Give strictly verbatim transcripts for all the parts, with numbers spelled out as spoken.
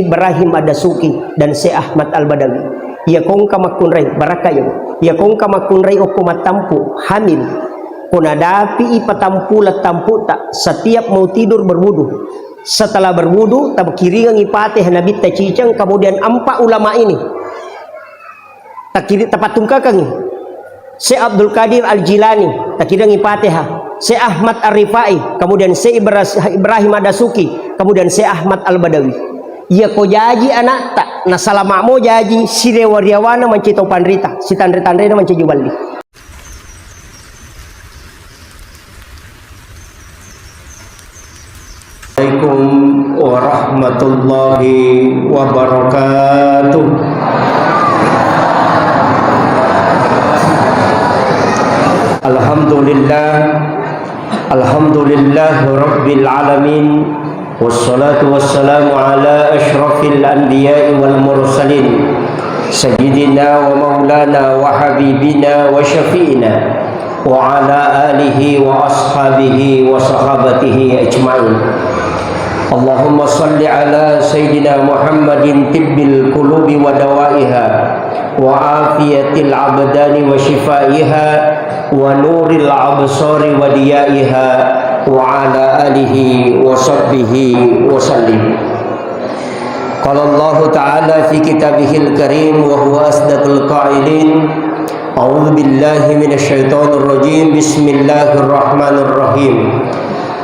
Ibrahim Ad-Dasuki dan Syekh Ahmad Al-Badawi. Iya ko engka makkunrai, barakka iya. Iya ko engka makkunrai okko mattampu, hamil. Ko nadapi i patampu lettamputa, setiap mau tidur berwudu. Setelah berwudu, takiringengi Fatihah Nabitta ciceng, kemudian empat ulama ini. Takiri-, tapattungkakangngi. Syekh Abdul Qadir Al-Jilani, takiringengi Fatihah. Syekh Ahmad Ar-Rifai, kemudian Syekh Ibra-, Ibrahim Ad-Dasuki, kemudian Syekh Ahmad Al-Badawi. Iya ko jaji anakta, nasalama mo jaji, sirewa-riawana mancaji tau panrita, sitanre-tanrena mancaji uballi. Assalamualaikum warahmatullahi wabarakatuh. Alhamdulillah. Alhamdulillah Rabbil Alamin. Wassalatu wassalamu ala asyrafil anbiya'i wal mursalin. Sayyidina wa maulana wa habibina wa syafi'ina. Wa ala alihi wa ashabihi wa sahabatihi ajma'in. Allahumma salli ala Sayyidina Muhammadin tibbil qulubi wa dawaiha, wa afiyatil abdani wa shifaiha, wa nuril absari wa diyaiha, wa ala alihi wa sahbihi wa sallim. Qala Allahu ta'ala fi kitabihil karim wa huwa asdaqul qailin. A'udzu billahi minasy syaithanir rajim. Bismillahirrahmanirrahim.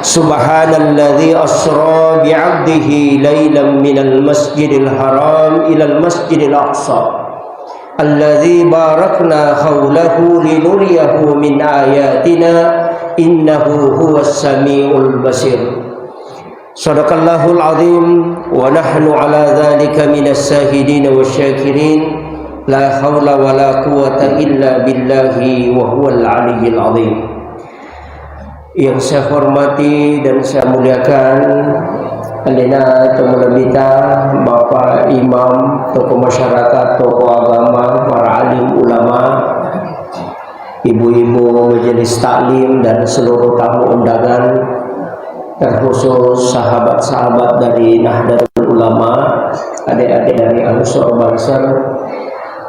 Subhanalladzi asra bi'abdihi lailan minal masjidil haram ilal masjidil aqsa. Alladzi barakna haulahu linuriyahu min ayatina innahu huwas samiul basir. Sadaqallahul azim, wa nahnu ala dzalika minas syahidin wasy syakirin. La haula wa la quwwata illa billahi wa huwal aliyyil azim. Yang saya hormati dan saya muliakan, alena to malebita, Bapak Imam, tokoh masyarakat, tokoh agama, para alim ulama, ibu-ibu majelis taklim, dan seluruh tamu undangan, terkhusus sahabat-sahabat dari Nahdlatul Ulama, adik-adik dari Ansor Banser,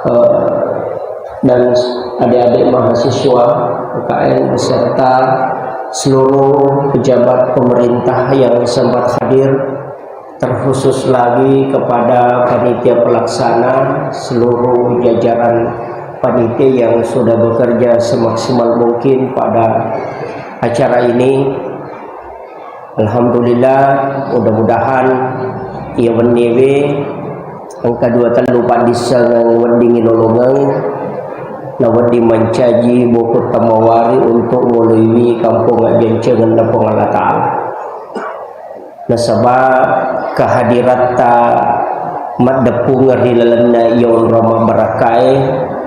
eh, dan adik-adik mahasiswa U K N beserta seluruh pejabat pemerintah yang sempat hadir, terkhusus lagi kepada panitia pelaksana, seluruh jajaran panitia yang sudah bekerja semaksimal mungkin pada acara ini. Alhamdulillah, mudah-mudahan iya wenniwe engka dua tellu paddissengeng wedding ilolongeng, na wedding mancaji bokutta mawari untuk ngoloiwi kampong ajjancengenna Puang Allah Ta'ala. Nasaba kehadiratta maddeppungeng ri lalenna iya onrong mabbarakkae,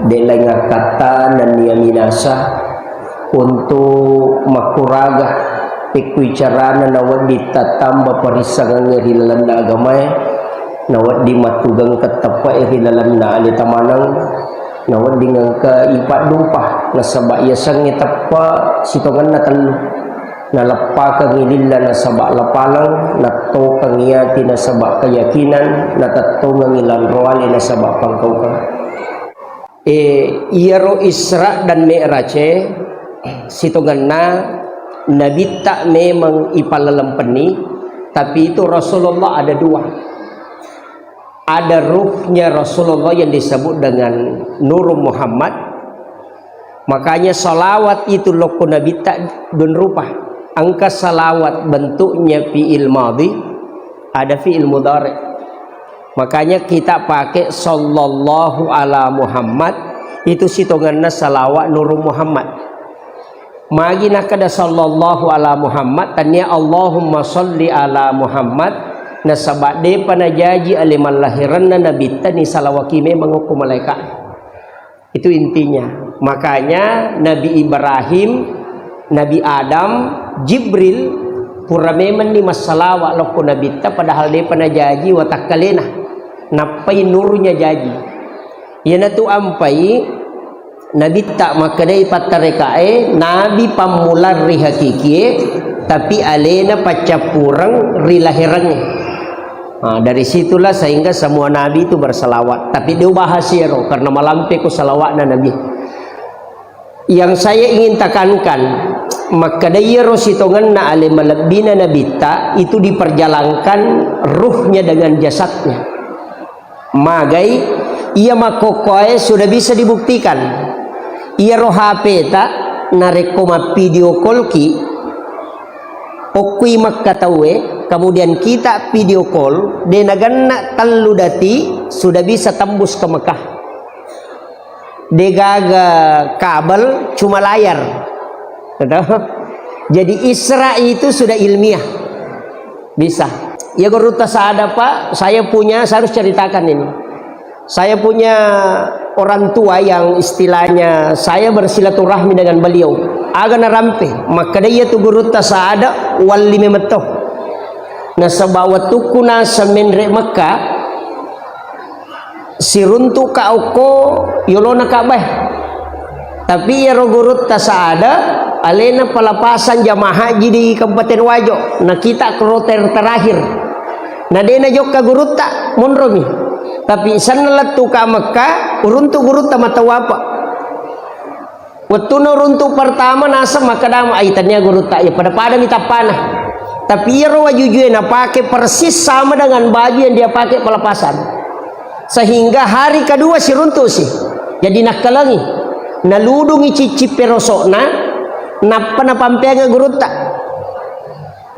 de laing akkatta nennia minasa untuk makkuraga pekkui carana nawedding tattamba parissengengnge ri lalenna agamae, nawedding mattugengkeng teppe'e ri lalenna aleta maneng, nawedding engka ipaddupa, nasaba yasengnge teppe sitongenna tellu. Naleppakengngi lilla nasaba lapaleng, nattokengngi ati nasaba keyakinan, natettongengngi lanroali nasaba pangkaukeng. E, iyaro Isra dan Mi'raj e, sitongenna Nabitta memang ipallelempenni, tapi itu Rasulullah ada dua. Ada ruhnya Rasulullah yang disebut dengan Nur Muhammad. Makanya salawat itu lokko Nabitta dun rupa. Engka salawat bentuknya fi'il madhi, ada fi'il mudhari. Makanya kita pakai sallallahu ala Muhammad, itu sitongenna salawat Nur Muhammad. Magi nakkeda sallallahu ala Muhammad, tania Allahumma salli ala Muhammad, nasaba depa najaji ale mallahiranna Nabitta ni salawaki memang okko malaika. Itu intinya. Makanya Nabi Ibrahim, Nabi Adam, Jibril, pura memang ni massalawa lokko Nabitta, padahal depa najaji watakkalena. Nappai nurnya jaji. Iyanatu ampai Nabitta makkedai pattarekae, nabi pammulang ri hakikie, tapi alena paccappureng ri laherengnge. Nah, dari situlah sehingga semua nabi itu berselawat. Tapi dia bahas iyaro karena malampe ko salawatna nabi. Yang saya ingin tekankan, makkeda iyaro sitongenna ale malebbina nabitta itu diperjalankan ruhnya dengan jasadnya. Magai iya makkokkoe sudah bisa dibuktikan. Iyaro H P ta narekko mappidio call ki, okkui Mekka tauwe, kemudian kita video call, de nagenna tellu dati sudah bisa tembus ke Mekah. Degaga kabel, cuma layar. Gitu. Jadi Isra itu sudah ilmiah. Bisa. Ya gurutta sada, Pak, saya punya, saya harus ceritakan ini. Saya punya orang tua yang istilahnya saya bersilaturahmi dengan beliau. Aga narampe, makkeda iya tu gurutta sada, walli memetto. Nasaba wettukku nasemenre Mekka, siruntu'ka okko yolona Ka'bah. Tapi iyaro gurutta sada, alena pelepasan jamaah haji di Kabupaten Wajo. Na kita kloter terakhir. Na de najokka gurutta, monromi. Tapi senna lettuka Mekka, uruntu gurutta matawapa. Wettunna runtu pertama naseng makkedama, "Ai, tania gurutta, iya pada-padami tappana." Tapi iyaro wajujue napake persis sama dengan baju yang dia pakai pelepasan. Sehingga hari kedua siruntusi. Jadi nakkalengi. Naludungi cicci peroso'na, nappa napampeangngi gurutta.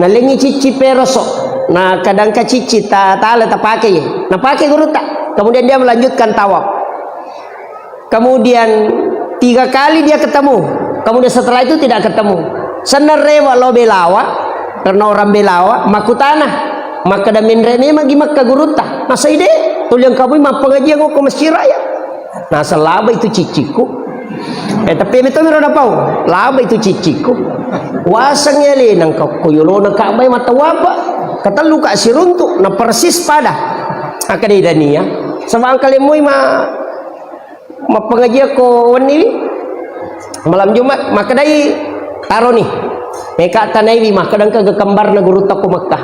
Nalengi cicci peroso. Nah, kadangka cicci ta-, tala tapake ye. Napake gurutta. Kemudian dia melanjutkan tawaf. Kemudian tiga kali dia ketemu. Kemudian setelah itu tidak ketemu. Senna rewa lo Belawa, karena orang Belawa, makutana. Makkeda menre memang gi Mekka gurutta. Nasai de, tuliang kamu mappengajian ko Masjid Raya. Naseng laba itu ciccikku. Eh, tapi itu miro napau. Laba itu ciccikku. Waseng ya le, nang ko yolona Ka'bah matawapa. Katellu ka siruntu, na persis pada. Akka de dania. Sama angkale moi ma Mappengajiakko wenniwi? Malam Jumat, makkedai taroni. Eka tanaiwi, makkeda engka kembarna gurutta ko Mekah.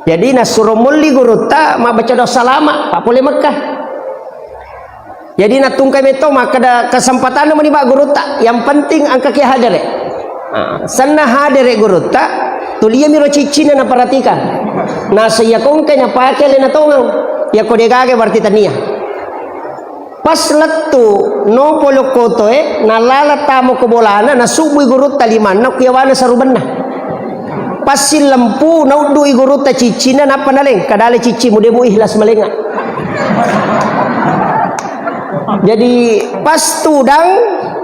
Jadi nassuro molli gurutta mabbaca doa salama, pa pole Mekah. Jadi nattungkai metto makkeda kesempatanna meni, Pak, gurutta. Yang penting engka ki hadere. Nah, senna hadere gurutta, tuliami ro ciccina naperhatikan. Nasa iya kongkai napake le natongang. Iya ko degaga berarti tania. Pas lettu nopo lokkotoe, nalala tamo ko bolana, nasubbui gurutta limanna, ku yawana sarubenna. Pas sillempu, nauddu'i gurutta ciccinna, nappa naleng, kadale ciccimu, de mu ikhlas malenga. Jadi, pas tudang,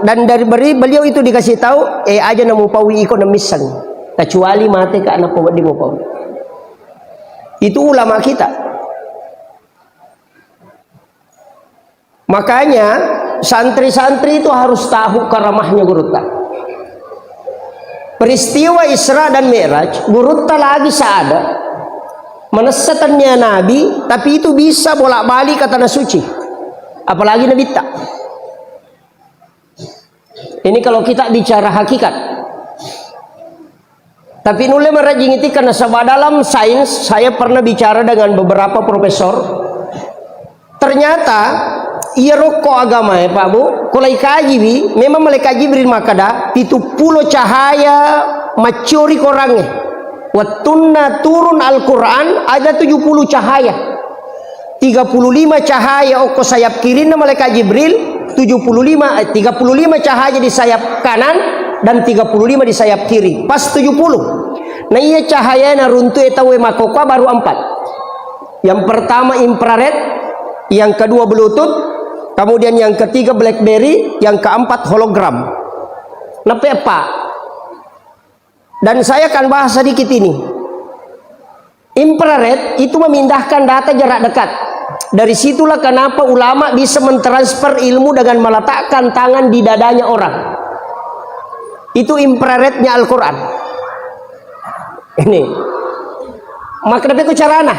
dan dari beri-, beliau itu dikasih tahu, eh, aja namu paui iko namisseng. Kecuali mate ka, nappa wedding mu paui. Itu ulama kita. Makanya, santri-santri itu harus tahu karamahnya gurutta. Peristiwa Isra dan Mi'raj, gurutta lagi saada, manessa tania Nabi, tapi itu bisa bolak-balik ke Tanah Suci. Apalagi Nabitta. Ini kalau kita bicara hakikat. Tapi nulle marajing iti karena sebab dalam sains, saya pernah bicara dengan beberapa profesor. Ternyata, iya rokko agama ya, Pak Bu, kalau ikajiwi, memang malaikat Jibril makkeda, pitu pulo cahaya maccori korangnge. Wettunna turun Al-Quran, ada tujuh puluh cahaya. Tiga puluh lima cahaya okko sayap kirinna malaikat Jibril, tujuh puluh lima, eh, tiga puluh lima cahaya di sayap kanan, dan tiga puluh lima di sayap kiri. Pas tujuh puluh. Nah, iya cahaya naruntu e tau e makkokkoe baru empat. Yang pertama infrared, yang kedua Bluetooth, kemudian yang ketiga BlackBerry, yang keempat hologram. Nepe, Pak? Dan saya akan bahas sedikit ini. Infrared itu memindahkan data jarak dekat. Dari situlah kenapa ulama bisa mentransfer ilmu dengan meletakkan tangan di dadanya orang. Itu infrarednya Al-Quran. Ini. Maka tapi ku carana.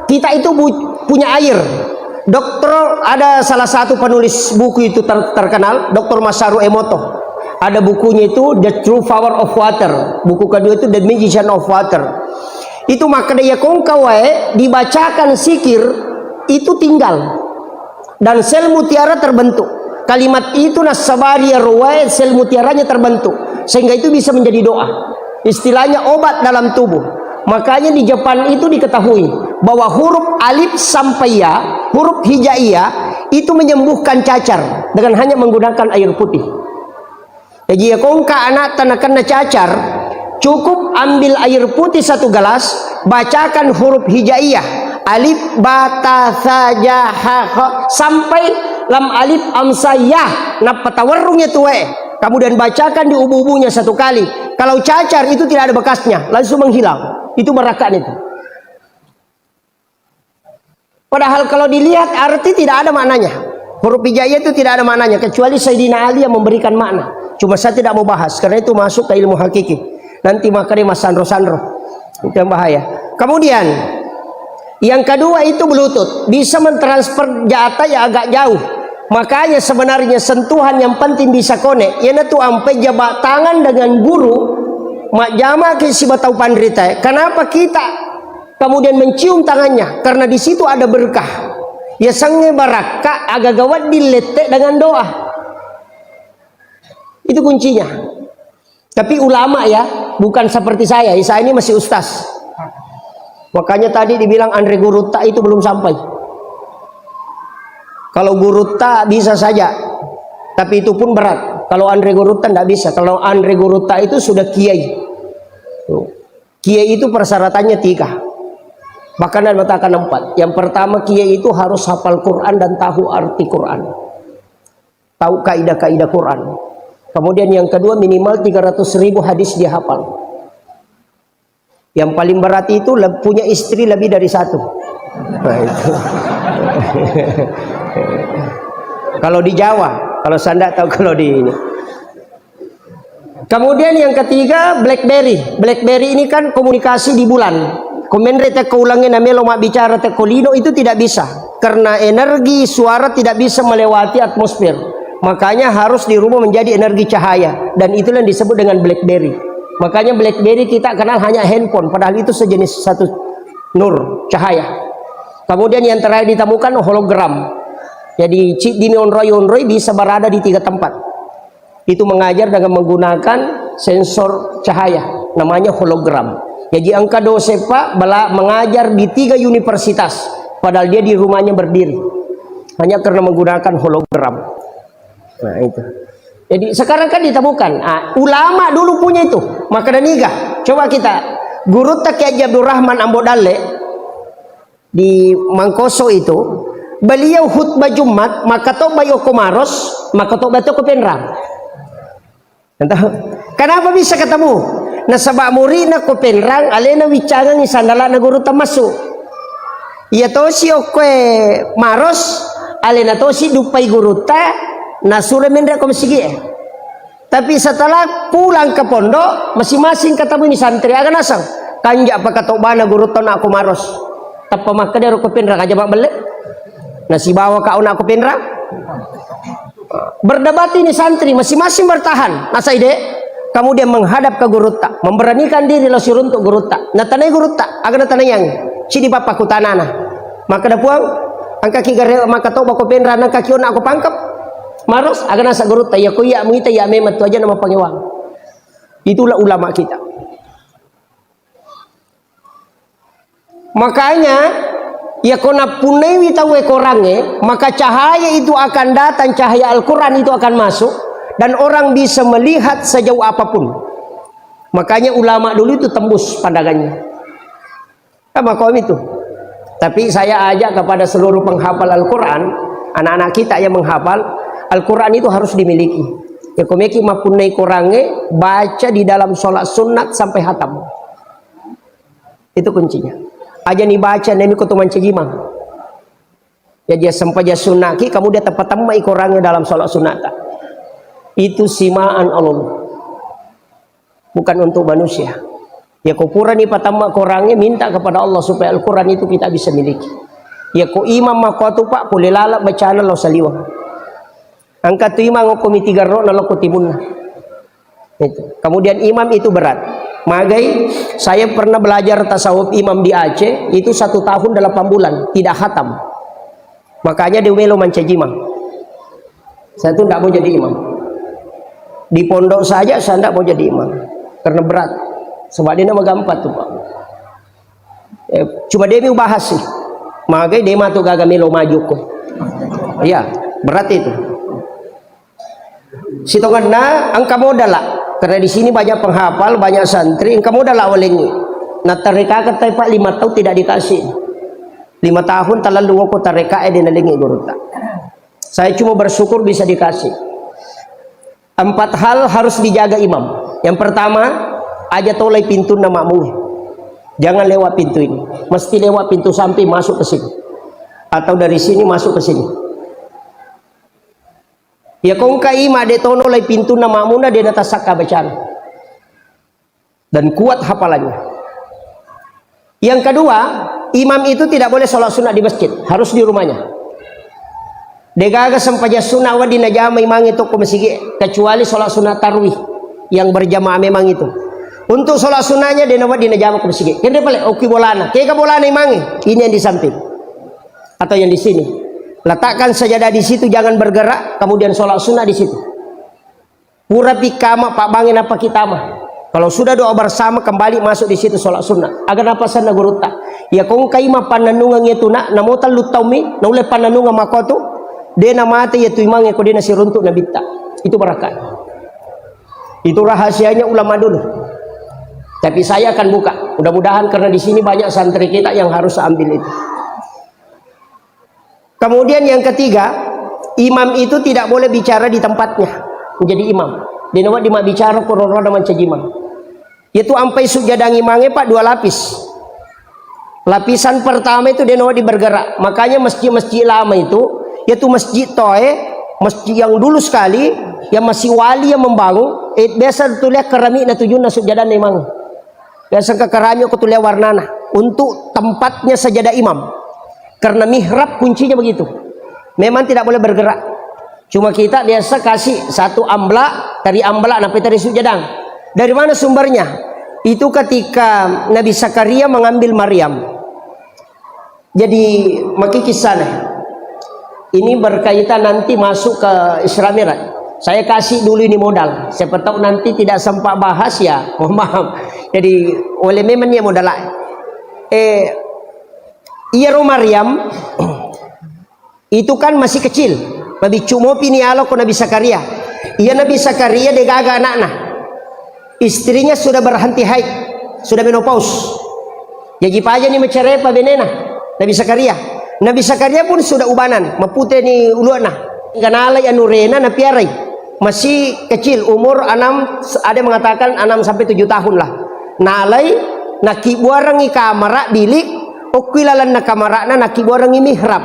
Kita itu bu-, punya air. Dokter, ada salah satu penulis buku itu ter-, terkenal, Dokter Masaru Emoto. Ada bukunya itu The True Power of Water. Buku kedua itu The Magician of Water. Itu makkeda iya kongka wae dibacakan zikir itu tinggal. Dan sel mutiara terbentuk. Kalimat itu nassabari iyaro wae sel mutiaranya terbentuk. Sehingga itu bisa menjadi doa. Istilahnya obat dalam tubuh. Makanya di Jepang itu diketahui bahwa huruf alif sampai ya, huruf hijaiyah itu menyembuhkan cacar dengan hanya menggunakan air putih. Jaji, iya kongka anakta nakenna cacar, cukup ambil air putih satu gelas, bacakan huruf hijaiyah, alif, ba, ta, sa, ja, ha, kha, sampai lam alif, am, sa, ya, nappa tawerrung itu wae. Kemudian bacakan di ubu-ubunya satu kali. Kalau cacar itu tidak ada bekasnya, langsung menghilang. Itu barakka'na itu. Padahal kalau dilihat arti tidak ada maknanya. Huruf hijaiyah itu tidak ada maknanya, kecuali Sayyidina Ali yang memberikan makna. Cuma saya tidak mau bahas, karena itu masuk ke ilmu hakiki. Nanti makanya mas sanro-sanro. Itu yang bahaya. Kemudian, yang kedua itu Bluetooth. Bisa mentransfer data yang agak jauh. Makanya sebenarnya sentuhan yang penting bisa connect. Iyanatu ampai jabat tangan dengan guru, majjama ke sibatau panrita. Kenapa kita kemudian mencium tangannya, karena di situ ada berkah. Yasengnge barakka, agaga wedding lette dengan doa. Itu kuncinya. Tapi ulama ya, bukan seperti saya. Saya ini masih ustaz. Makanya tadi dibilang Andre Gurutta itu belum sampai. Kalau Gurutta bisa saja, tapi itu pun berat. Kalau Andre Gurutta ndak bisa. Kalau Andre Gurutta itu sudah kiai. Tuh. Kiai itu persyaratannya tiga. Bahkan ada mengatakan empat. Yang pertama, kiai itu harus hafal Quran dan tahu arti Quran. Tahu kaidah-kaidah Quran. Kemudian yang kedua, minimal tiga ratus ribu hadis dia hafal. Yang paling berat itu le-, punya istri lebih dari satu. Nah, itu. Kalau di Jawa, kalau saya ndak tahu kalau di ini. Kemudian yang ketiga, BlackBerry. BlackBerry ini kan komunikasi di bulan. Ko menre tekko ulangnge namelo mabbicara tekko lino itu tidak bisa. Karena energi suara tidak bisa melewati atmosfer. Makanya harus dirubah menjadi energi cahaya. Dan itulah yang disebut dengan BlackBerry. Makanya BlackBerry kita kenal hanya handphone, padahal itu sejenis satu nur, cahaya. Kemudian yang terakhir ditemukan hologram. Jadi, cik dini onroi-onroi bisa berada di tiga tempat. Itu mengajar dengan menggunakan sensor cahaya, namanya hologram. Jadi, engka dosen, Pak, bela-, mengajar di tiga universitas, padahal dia di rumahnya berdiri. Hanya karena menggunakan hologram. Nah, itu. Jadi, sekarang kan ditemukan. Ah, ulama dulu punya itu. Maka dan iga. Coba kita, Gurutta Kiai Haji Abdurrahman Ambo Dalle, di Mangkoso itu, beliau khutbah Jumat, makkatobba okko Maros, makkatobba to ko Penrang. Entah. Kenapa bisa ketemu? Nasaba muridna ko Penrang, alena wiccangengi sandalana gurutta massu. Iya tosi okkoe Maros, alena tosi duppai gurutta, nasuro menre ko masigie. Tapi setelah pulang ke pondok, masing-masing ketemui santri. Aga naseng? Kanja pakatobbana gurutta na ko Maros. Tappa makkeda ro ko Penrang aja mabbelle. Nasibawa ka ona ko Penrang. Berdebat ini santri, masing-masing bertahan. Nasai de, kemudian menghadap ke gurutta, memberanikan diri lo siruntuk gurutta. Natanai gurutta, aga natanaiang? Sidi pappa kutanana. Makkeda Puang, engkaki gare makkatobba ko Penrang, engkaki ona ko Pangkep. Maros, aga nasa gurutta, iya ko iya muita iya memang tu aja nama pangewang. Itulah ulama kita. Makanya, iya ko nappunnaiwi tauwe korangnge, maka cahaya itu akan datang, cahaya Al-Quran itu akan masuk, dan orang bisa melihat sejauh apapun. Makanya ulama dulu itu tembus pandangannya. Kan makomi tu. Tapi saya ajak kepada seluruh penghafal Al-Quran, anak-anak kita yang menghafal, Al-Quran itu harus dimiliki. Ya, ko meki mappunnai korangnge, baca di dalam sholat sunat sampai hatam. Itu kuncinya. Aja ni baca, nemi ko tu mancajimang. Ya, dia sempajang sunnaki, kamu dia tepat temai korangnge dalam sholat sunat. Itu simaan Allah. Bukan untuk manusia. Ya, ko purani patamma korangnge, minta kepada Allah supaya Al-Quran itu kita bisa miliki. Ya, ko imam makkuatu, Pak, pole laleng bacana lao saliweng. Engka tu imam okko mitigarro na lokko timunna. Itu. Kemudian imam itu berat. Magai, saya pernah belajar tasawuf imam di Aceh, itu satu tahun delapan bulan, tidak khatam. Makanya dia melo mancaji imam. Saya tuh ndak mau jadi imam. Di pondok saja saya ndak mau jadi imam. Karena berat. Sebab dia nama gampang tuh, Pak. Eh, cuma dia mau bahas sih. Magai dia matu gaga melo maju kok. Iya, berat itu. Sitongenna engka modal lah. Karena di sini banyak penghafal, banyak santri, engka modal lah walengi. Nah, tareka kata Pak lima tahun tidak dikasih. Lima tahun talalu woko tareka eh dia nalengi gurutta. Saya cuma bersyukur bisa dikasih. Empat hal harus dijaga imam. Yang pertama, aja tolai pintunna makmum. Jangan lewat pintu ini. Mesti lewat pintu samping masuk ke sini. Atau dari sini masuk ke sini. Ya kongka ima de tono lai pintunna makmumna de natasakka bacana. Dan kuat hafalannya. Yang kedua, imam itu tidak boleh sholat sunnah di masjid, harus di rumahnya. Degaga sempajang sunnah wedding najama imangnge tokko masigi, kecuali sholat sunnah tarwih yang berjamaah memang itu. Untuk sholat sunnahnya de nawedding najama ko masigi. Kende pale, oki bolana. Kega bolana imangnge? Ini yang di samping. Atau yang di sini. Letakkan sajadah di situ, jangan bergerak, kemudian sholat sunnah di situ. Purapi kama pabbange nappa kitama. Kalau sudah doa bersama, kembali masuk di situ sholat sunnah. Aga napasenna gurutta. Ya kongkai mappannennungeng ya tuna, namo tellu taummi, naulle pannennungeng makotu, de namate ya tu imangnge ko de nasiruntuk nabitta. Itu barakat. Itu rahasianya ulama dulu. Tapi saya akan buka. Mudah-mudahan karena di sini banyak santri kita yang harus ambil itu. Kemudian yang ketiga, imam itu tidak boleh bicara di tempatnya. Menjadi imam. De nawedding mabbicara ko rorona mancaji imam. Yaitu ampai sujjadang imangnge, Pak, dua lapis. Lapisan pertama itu de nawedding bergerak. Makanya masjid-masjid lama itu, yaitu masjid toe, masjid yang dulu sekali, yang masih wali yang membangun, eh, biasa tuliah keramik na tujunna sujjadang imang. Biasa kekeramik ko tuliah warnana. Untuk tempatnya sajadah imam. Karena mihrab kuncinya begitu. Memang tidak boleh bergerak. Cuma kita biasa kasih satu amblak, tari amblak, nappa tari sujjadang. Dari mana sumbernya? Itu ketika Nabi Zakaria mengambil Maryam. Jadi, maki kisahnya. Ini berkaitan nanti masuk ke Isra Mi'raj. Saya kasih dulu ini modal. Siapa tahu nanti tidak sempat bahas ya. Mohon maaf. Jadi, oleh memang ya modal. Eh, iyaro Maryam itu kan masih kecil. Mabiccu mopi ni alo ko Nabi Zakaria. Iya Nabi Zakaria degaga anakna. Istrinya sudah berhenti haid, sudah menopause. Jaji paja ni macerai pa benena Nabi Zakaria. Nabi Zakaria pun sudah ubanan, mapute ni uluana. Ganalai anurena napiarai. Masih kecil, umur enam, ada mengatakan enam sampai tujuh tahun lah. Nalai, nakibuarangi kamara, bilik, okkui lalenna kamarana nakibuarangi mihrab.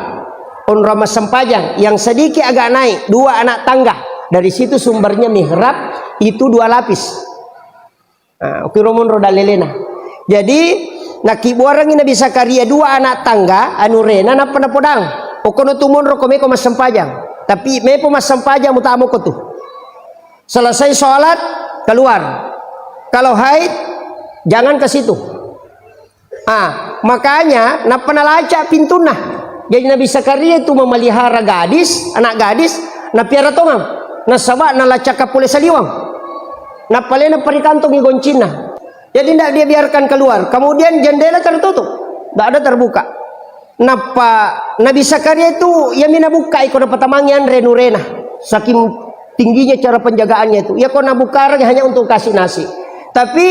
Onrong massempajang, yang sedikit agak naik, dua anak tangga. Dari situ sumbernya mihrab, itu dua lapis. Nah, okkiro monro dalelena. Jadi, nakibuarangi Nabi Zakaria dua anak tangga, anurena, nappa napodang. Okkono tu monro ko meko massempajang. Tapi mepo massempajang mutama ko tu. Selesai sholat, keluar. Kalau haid, jangan ke situ. Ah, makanya nappa nalaca pintunna. Jadi Nabi Zakaria itu memelihara gadis, anak gadis, napiara tongang. Nasaba nalacaka pole saliwang. Napalena parikantongi goncinna. Jadi tidak dia biarkan keluar. Kemudian jendela tertutup. Tidak ada terbuka. Nappa Nabi Zakaria itu yami nabukka iko napatamangi anre nurena. Saking tingginya cara penjagaannya itu. Ya kok nabukarang hanya untuk kasih nasi. Tapi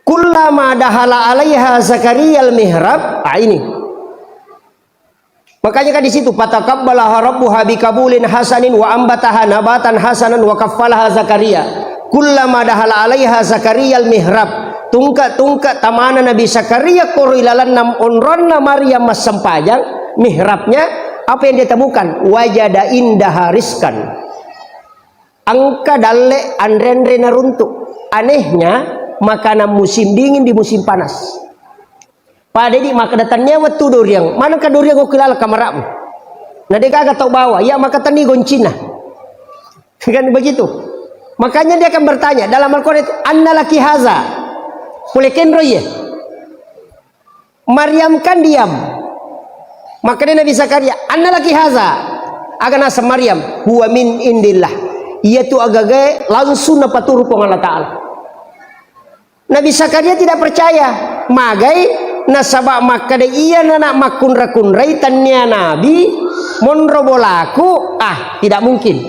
kullama dahala alaiha Zakaria al-mihrab, ah, ini. Makanya kan di situ, fataqabbalaha rabbuha biqabulin hasanin wa ambataha nabatan hasanan wa kaffalaha Zakaria. Kullama dahala alaiha Zakaria al-mihrab. Tungke-tungke tamana Nabi Zakaria koro ilalanna onronna Maryam massempajang, mihrabnya, apa yang dia temukan? Wajada indaha rizqan. Engka dalle anre-anre naruntuk. Anehnya, makanan musim dingin di musim panas. Pada di makkeda tennia wettu duriang. Manengka duriang okki laleng kamara'mu? Na degaga tau bawa, iya maka tenni goncinna. Kan begitu. Makanya dia akan bertanya dalam Al-Quran itu, "Anna laki haza?" Pole kenro iye. Maryam kan diam. Makkeda Nabi Zakaria, "Anna laki haza?" Aga naseng Maryam, "Huwa min indillah." Iyatu agagae langsung napaturu Puang Allah Ta'ala. Nabi Zakaria tidak percaya. Magai? Nasaba makkeda iyana makkunra-kunrai tennia nabi, monro bolaku, ah, tidak mungkin.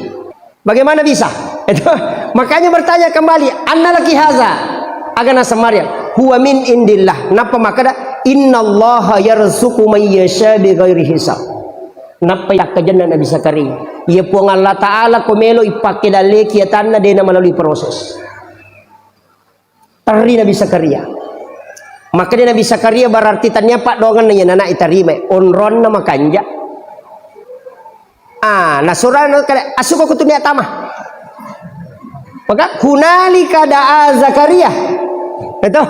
Bagaimana bisa? Itu. Makanya bertanya kembali, "Anna laki haza?" Aga naseng Maryam, "Huwa min indillah." Nappa makkeda, "Innallaha yarzuqu may yasha bighairi hisab." Nappa takkajenna Nabi Zakaria, "Iya Puang Allah Ta'ala ko melo ipake dalleki atanna dena melalui proses." Terri Nabi Zakaria. Makkeda Nabi Zakaria, "Berarti tania paddoangenna iya nana itarimai, onronna makanja." Ah, nasurana kada, "Asuko kutu nia tama." Maka hunalika da'a Zakaria. Itu.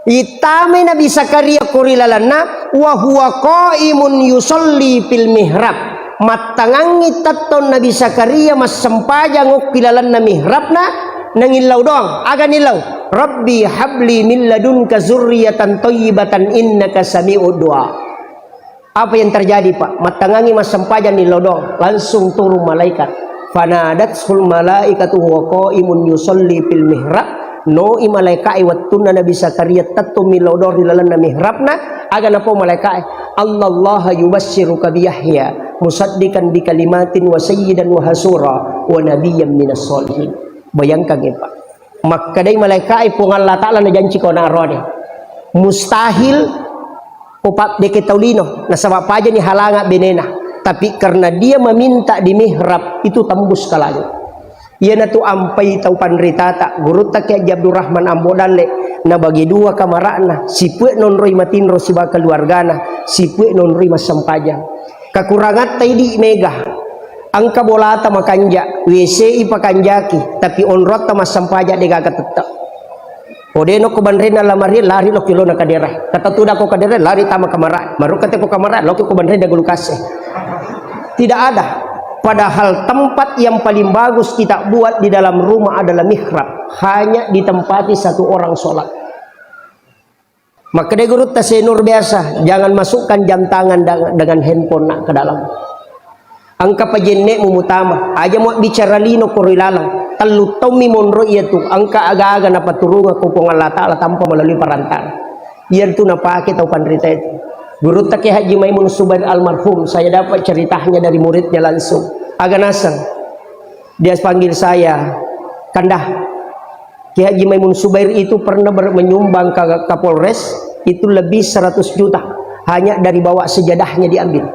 Itamai Nabi Zakaria ko ri lalenna, wa huwa qaimun yusalli fil mihrab. Mattangangngi tettong Nabi Zakaria massempajang okki lalenna mihrabna, nangillau doang. Aga nillau? "Rabbi habli min ladunka zurriyatan thayyibatan innaka sami'ud du'a." Apa yang terjadi, Pak? Mattangangngi massempajang nillau doang, langsung turun malaikat. Fanadatsul malaikatu huwa qaimun yusalli fil mihrab. Noi malaikae wettunna Nabi Zakaria tettong millau doang ri lalenna mihrabna, aga napau malaikae, "Annallaha yubassyiruka bi Yahya musaddiqan bi kalimatin wa sayyidan wa hasura wa nabiyyan minas sholihin." Bayangkan, ya, Pak. Makkedai malaikae, "Puang Allah Ta'ala najanci ko na arone. Mustahil ko pa-, deke tau lino, nasaba pajani halanga benena. Tapi karena dia meminta di mihrab, itu tembus ke langit." Iyanatu ampai tau panritata, gurutta Kiai Haji Abdurrahman Ambo Dalle, nabagi dua kamara'na, sipue nonroi matinro sibawa keluargana, sipue nonroi massempajang. Kekurangatta idi mega, engka bolata makanja, W C i pakanjaki, tapi onrotta massempajang degaga tette. Ko de nokko banrenna lamari, lari lokki lona kadera. Kata tuda ko kadera, lari tama kamara. Marukka te ko kamara, lokki ko banrenna gulukase. Tidak ada. Padahal tempat yang paling bagus kita buat di dalam rumah adalah mihrab. Hanya ditempati satu orang sholat. Makkeda gurutta Senur biasa, "Jangan masukkan jam tangan dang-, dengan handphone nak ke dalam." Engka pajenne'mu mutama, aja mabbicara lino ko ri laleng. Tellu taummi monro iyatu, engka aga-aga napaturungeng ko Puang Allah Ta'ala tanpa melalui perantara. Iyatu napake tau panrita itu. Gurutta Kiai Haji Maimun Subair almarhum, saya dapat ceritanya dari muridnya langsung. Aga naseng, dia panggil saya, "Kanda, Kiai Haji Maimun Subair itu pernah ber-, menyumbang ke Kapolres, itu lebih seratus juta. Hanya dari bawah sejadahnya diambil."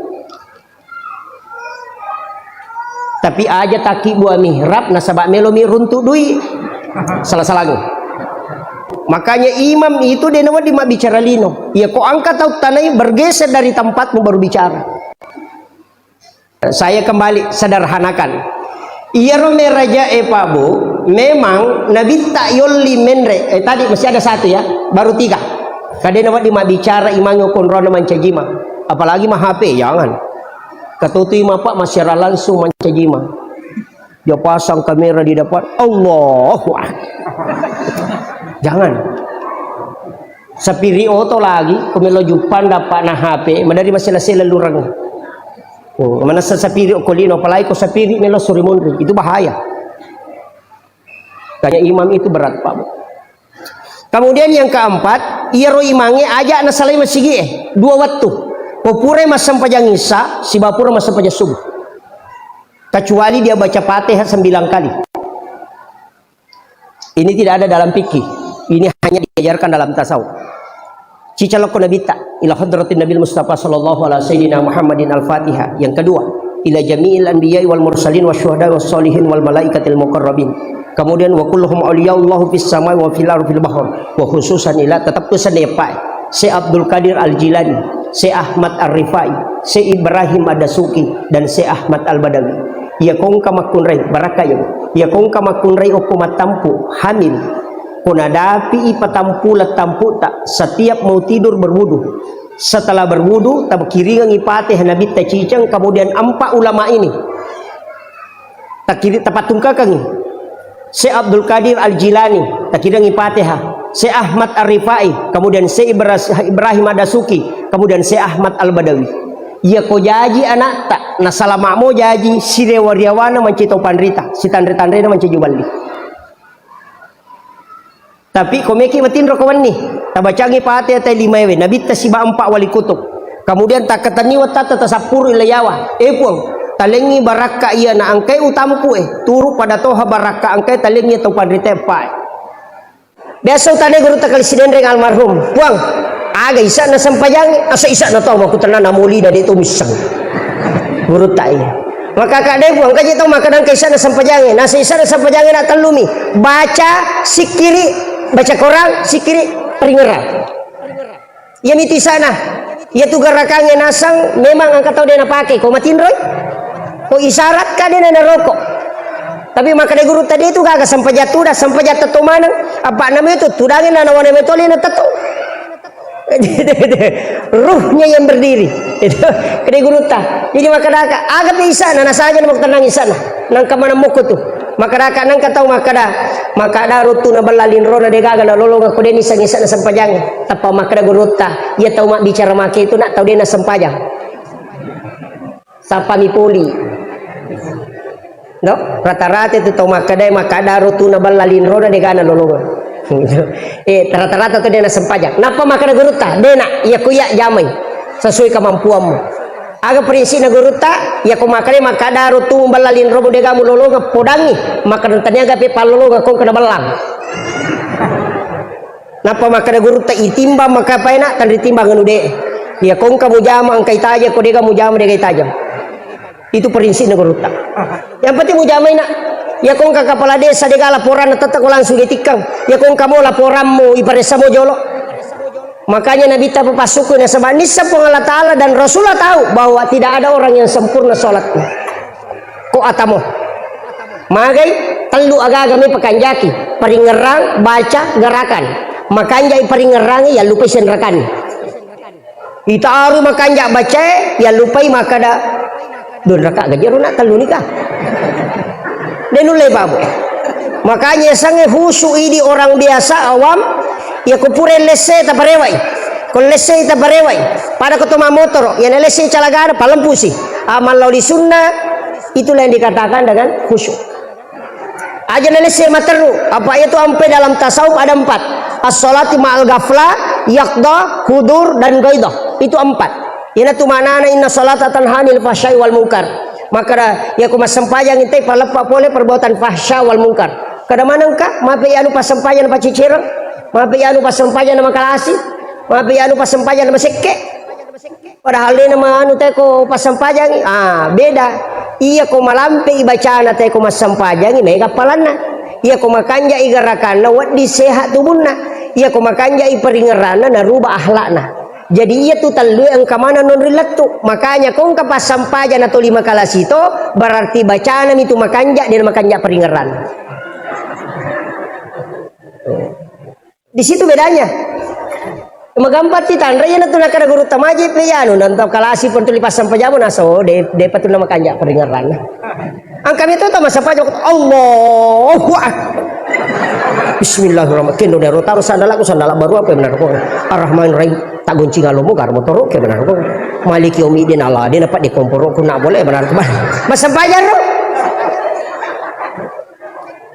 Tapi aja taki bua mihrab, nasaba melo mi runtu dui. Salah-salah. Makanya imam itu de nawedding mabbicara lino. Ya, ko engka tau tanai, bergeser dari tempatmu baru bicara. Saya kembali sederhanakan. Iyaro meraja e Pak Bu, memang nabitta yolli menre. Eh, tadi masih ada satu ya, baru tiga. Kadena wedding mabbicara imangnge konrona mancajima. Apalagi ma H P, jangan. Katutui mapa massiara langsung mancajima. Dia pasang kamera di depan, Allahu Akbar. Jangan. Sapiri oto lagi, ko melo juppang dapat na H P, madari masela-sela lurang. Oh, manessa sapiri ko lino, apalagi ko sapiri melo suri monri, itu bahaya. Tanya imam itu berat, Pak Bu. Kemudian yang keempat, iyaro imangnge aja nasalai masigi e, dua wettu. Ko purai massempajang isya, sibawa pura massempajang subuh. Kecuali dia baca Fatihah sembilan kali. Ini tidak ada dalam fikih. Ini hanya diajarkan dalam tasawuf. Cicalokko Nabitta, ila hadratin Nabil Mustafa sallallahu ala sayyidina Muhammadin al-Fatihah. Yang kedua, ila jami'il anbiya'i wal mursalin wa syuhada wa sholihin wal malaikatil muqarrabin. Kemudian, wa kulluhum awliyaullahu fis samai wa fil ardi fil bahr, wa khususan ila, tetap pesan ya Pak. Syekh Abdul Qadir Al-Jilani, Syekh Ahmad Ar-Rifai, Syekh Ibrahim Ad-Dasuki, dan Syekh Ahmad Al-Badawi. Iya kongka makkunrai, barakka iya. Iya kongka makkunrai okko mattampu, hamil. Ko nadapi i patampu lettamputa, setiap mau tidur berwudu. Setelah berwudu, takiringengi Fatihah Nabitta ciceng, kemudian empat ulama ini. Takiri-, tapattungkakengngi. Syekh Abdul Qadir Al-Jilani, takiringengi Fatihah. Syekh Ahmad Ar-Rifai, kemudian Syekh Ibra-, Ibrahim Ad-Dasuki, kemudian Syekh Ahmad Al-Badawi. Iya ko jaji anakta, nasalama'mo jaji sirewa-riawana mancaji tau panrita, sitanre-tanrena mancaji juballi. Tapi ko meki matinro ko wenni, tabacangi Fatihah tai limaewe, nabitta siba empa wali kutub. Kemudian takkatenni wattatta tasappuru ila yawa. Eh Puang, talengngi barakka iya na engkai utampu e, turu pada toha barakka engkai talengngi tau panrita eppa e. Biasa utane gurutta kali Sidenreng almarhum, "Puang, aga isa'na sempajangnge?" "Asa isa'na tau makkutanana molina de to misseng." Gurutta iya. Maka kade Puang, kaji tau maka dangka isa'na sempajangnge. Nasa isa'na sempajangnge na tellumi. Baca sikkiri, baca Quran, sikkiri, paringerang. Iya mitu isana. Iya tu gerakangnge nasang memang engka tau de napake. Ko matinroi? Ko isyarat ka de na naroko. Tapi makkeda gurutta de tu gaga sempajang tuda, sempajang tetto maneng. Apa nama itu tudangnge na nawana metole na tetto. Ruhnya yang berdiri. Itu kede gurutta. Jadi makkeda ka, aga pe isana, nasaja na makkutanang isana. Nangka maneng mokko tu. Makkedaka nengka tau makkeda, makkeda ruttu na bella linrona de gaga nalolongeng ko de nissengngi isa'na sempajangnge. Tappa makkeda gurutta, iya tau mabbicara make itu na tau de nasempajang. Sappami poli. No? Rata-rata itu tau makkeda, makkeda ruttu na bella linrona de gaga nalolongeng. Eh, rata-rata tu de nasempajang. Nappa makkeda gurutta, de na, iya ku iya jamai sesuai kemampuanmu. Aga prinsipna gurutta, iya ko makkeda, makkeda ruttu bella linromu de gaga mulolongeng podangngi, makkeda taniaga pe pallolongeng ko engka na bellang. Nappa makkeda gurutta, itimbang maka paena, tanri timbang anu de. Iya ko engka mujama engka itaja, ko de gaga mujama de gaga itaja. Itu prinsipna gurutta. Yang penting mujamai na. Iya ko engka kepala desa de gaga laporanna tette ko langsung de tikkang. Iya ko engka mo laporanmu iparessa mo jolo. Makanya Nabitta papassukku nasaba nisseng Puang Allah Ta'ala dan Rasulullah tahu bahwa tidak ada orang yang sempurna sholatnya. Ko atamo. Magai tellu agaga me pakanjaki, paringerang, baca, gerakan. Makanjai paringerang, yallupai senrakanni. Itaru makanja bacae, yallupai makkeda, "Dua raka gaji ro na tellu nika." De nulle babu. Makanya sange khusyuk idi orang biasa awam, iya ko pura lesse taparewai. Ko lesse taparewai. Pada ko to mamotoro, iya na lesse calagana palempusi. Amal lauli sunnah, itulah yang dikatakan dengan khusyuk. Aja na lesse materru, apa itu ampe dalam tasawuf ada empat. As-salati ma'al ghaflah, yaqdah, hudur, dan ghaidah. Itu empat. Iyana tu manana inna salata tanha 'anil fahsya'i wal munkar. Maka da, iya ko massempajang itai paleppa pole perbuatan fahsya wal munkar. Kada manengka, mape anu passempajanna pacicereng, mape anu passempajanna makalasi, mape anu passempajanna masekke. Padahal dena manu te ko passempajangi. Ah, beda. Iya ko malampe ibacana te ko massempajangi, mega palanna. Iya ko makanja igarakanna, wedding sehat tubunna. Iya ko makanja iparingeranna, naruba akhlakna. Jadi iya tu tellue engka maneng nonri lettu. Makanya ko engka passempajang na toli makalasi to, berarti bacana mi tu makanja, dena makanja paringeranna. Di situ bedanya. Magampang ti tanra, iya natu nakada guru tamaji pe anu, nantau kalasi pentuli passempajang naso, de, de patuna makanja paringeranna. Angka mi to tama sapa jawab, "Allahu Akbar. Bismillahirrahmanirrahim." Kendo dero taruh sandalaku, sandala baru apa benar kok. Ar-Rahmanirrahim. Tak gunci ngalomo gar motoro ke benar kok. Maliki yaumiddin Allah, dia dapat dikomporo ku nak boleh benar kok. Massempajang ro.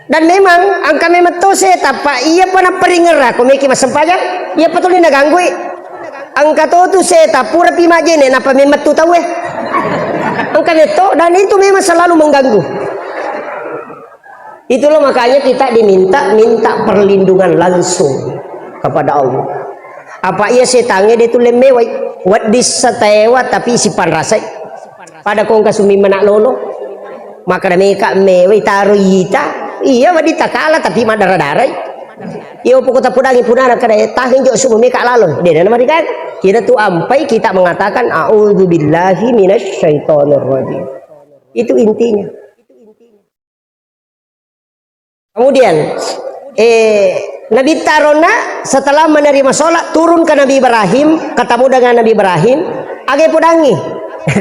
Dan memang angka memang to seta, pa iya pa naparingerra ko meki massempajang, iya pa tuli naganggui. Angka to tu seta pura pi majene napa memettu tauwe. Angka metto dan itu memang selalu mengganggu. Itulah makanya kita diminta minta perlindungan langsung kepada Allah. Apa iya setangnge de tulle mewai, wedding satewa tapi sipanrasai. Pada kongka sumimmenak lolo. Maka da meka mewai taro ita. Iya wedding takala tapi maddara-darai. Iya poko tapodangi punana kada tahin jo sumu meka lalo. De na marikan. Kita tu ampai kita mengatakan a'udzubillahi minasyaitonirrajim. Itu intinya. Kemudian, eh, Nabi tarona setelah menerima sholat, turun ke Nabi Ibrahim, ketemu dengan Nabi Ibrahim, aga podangi.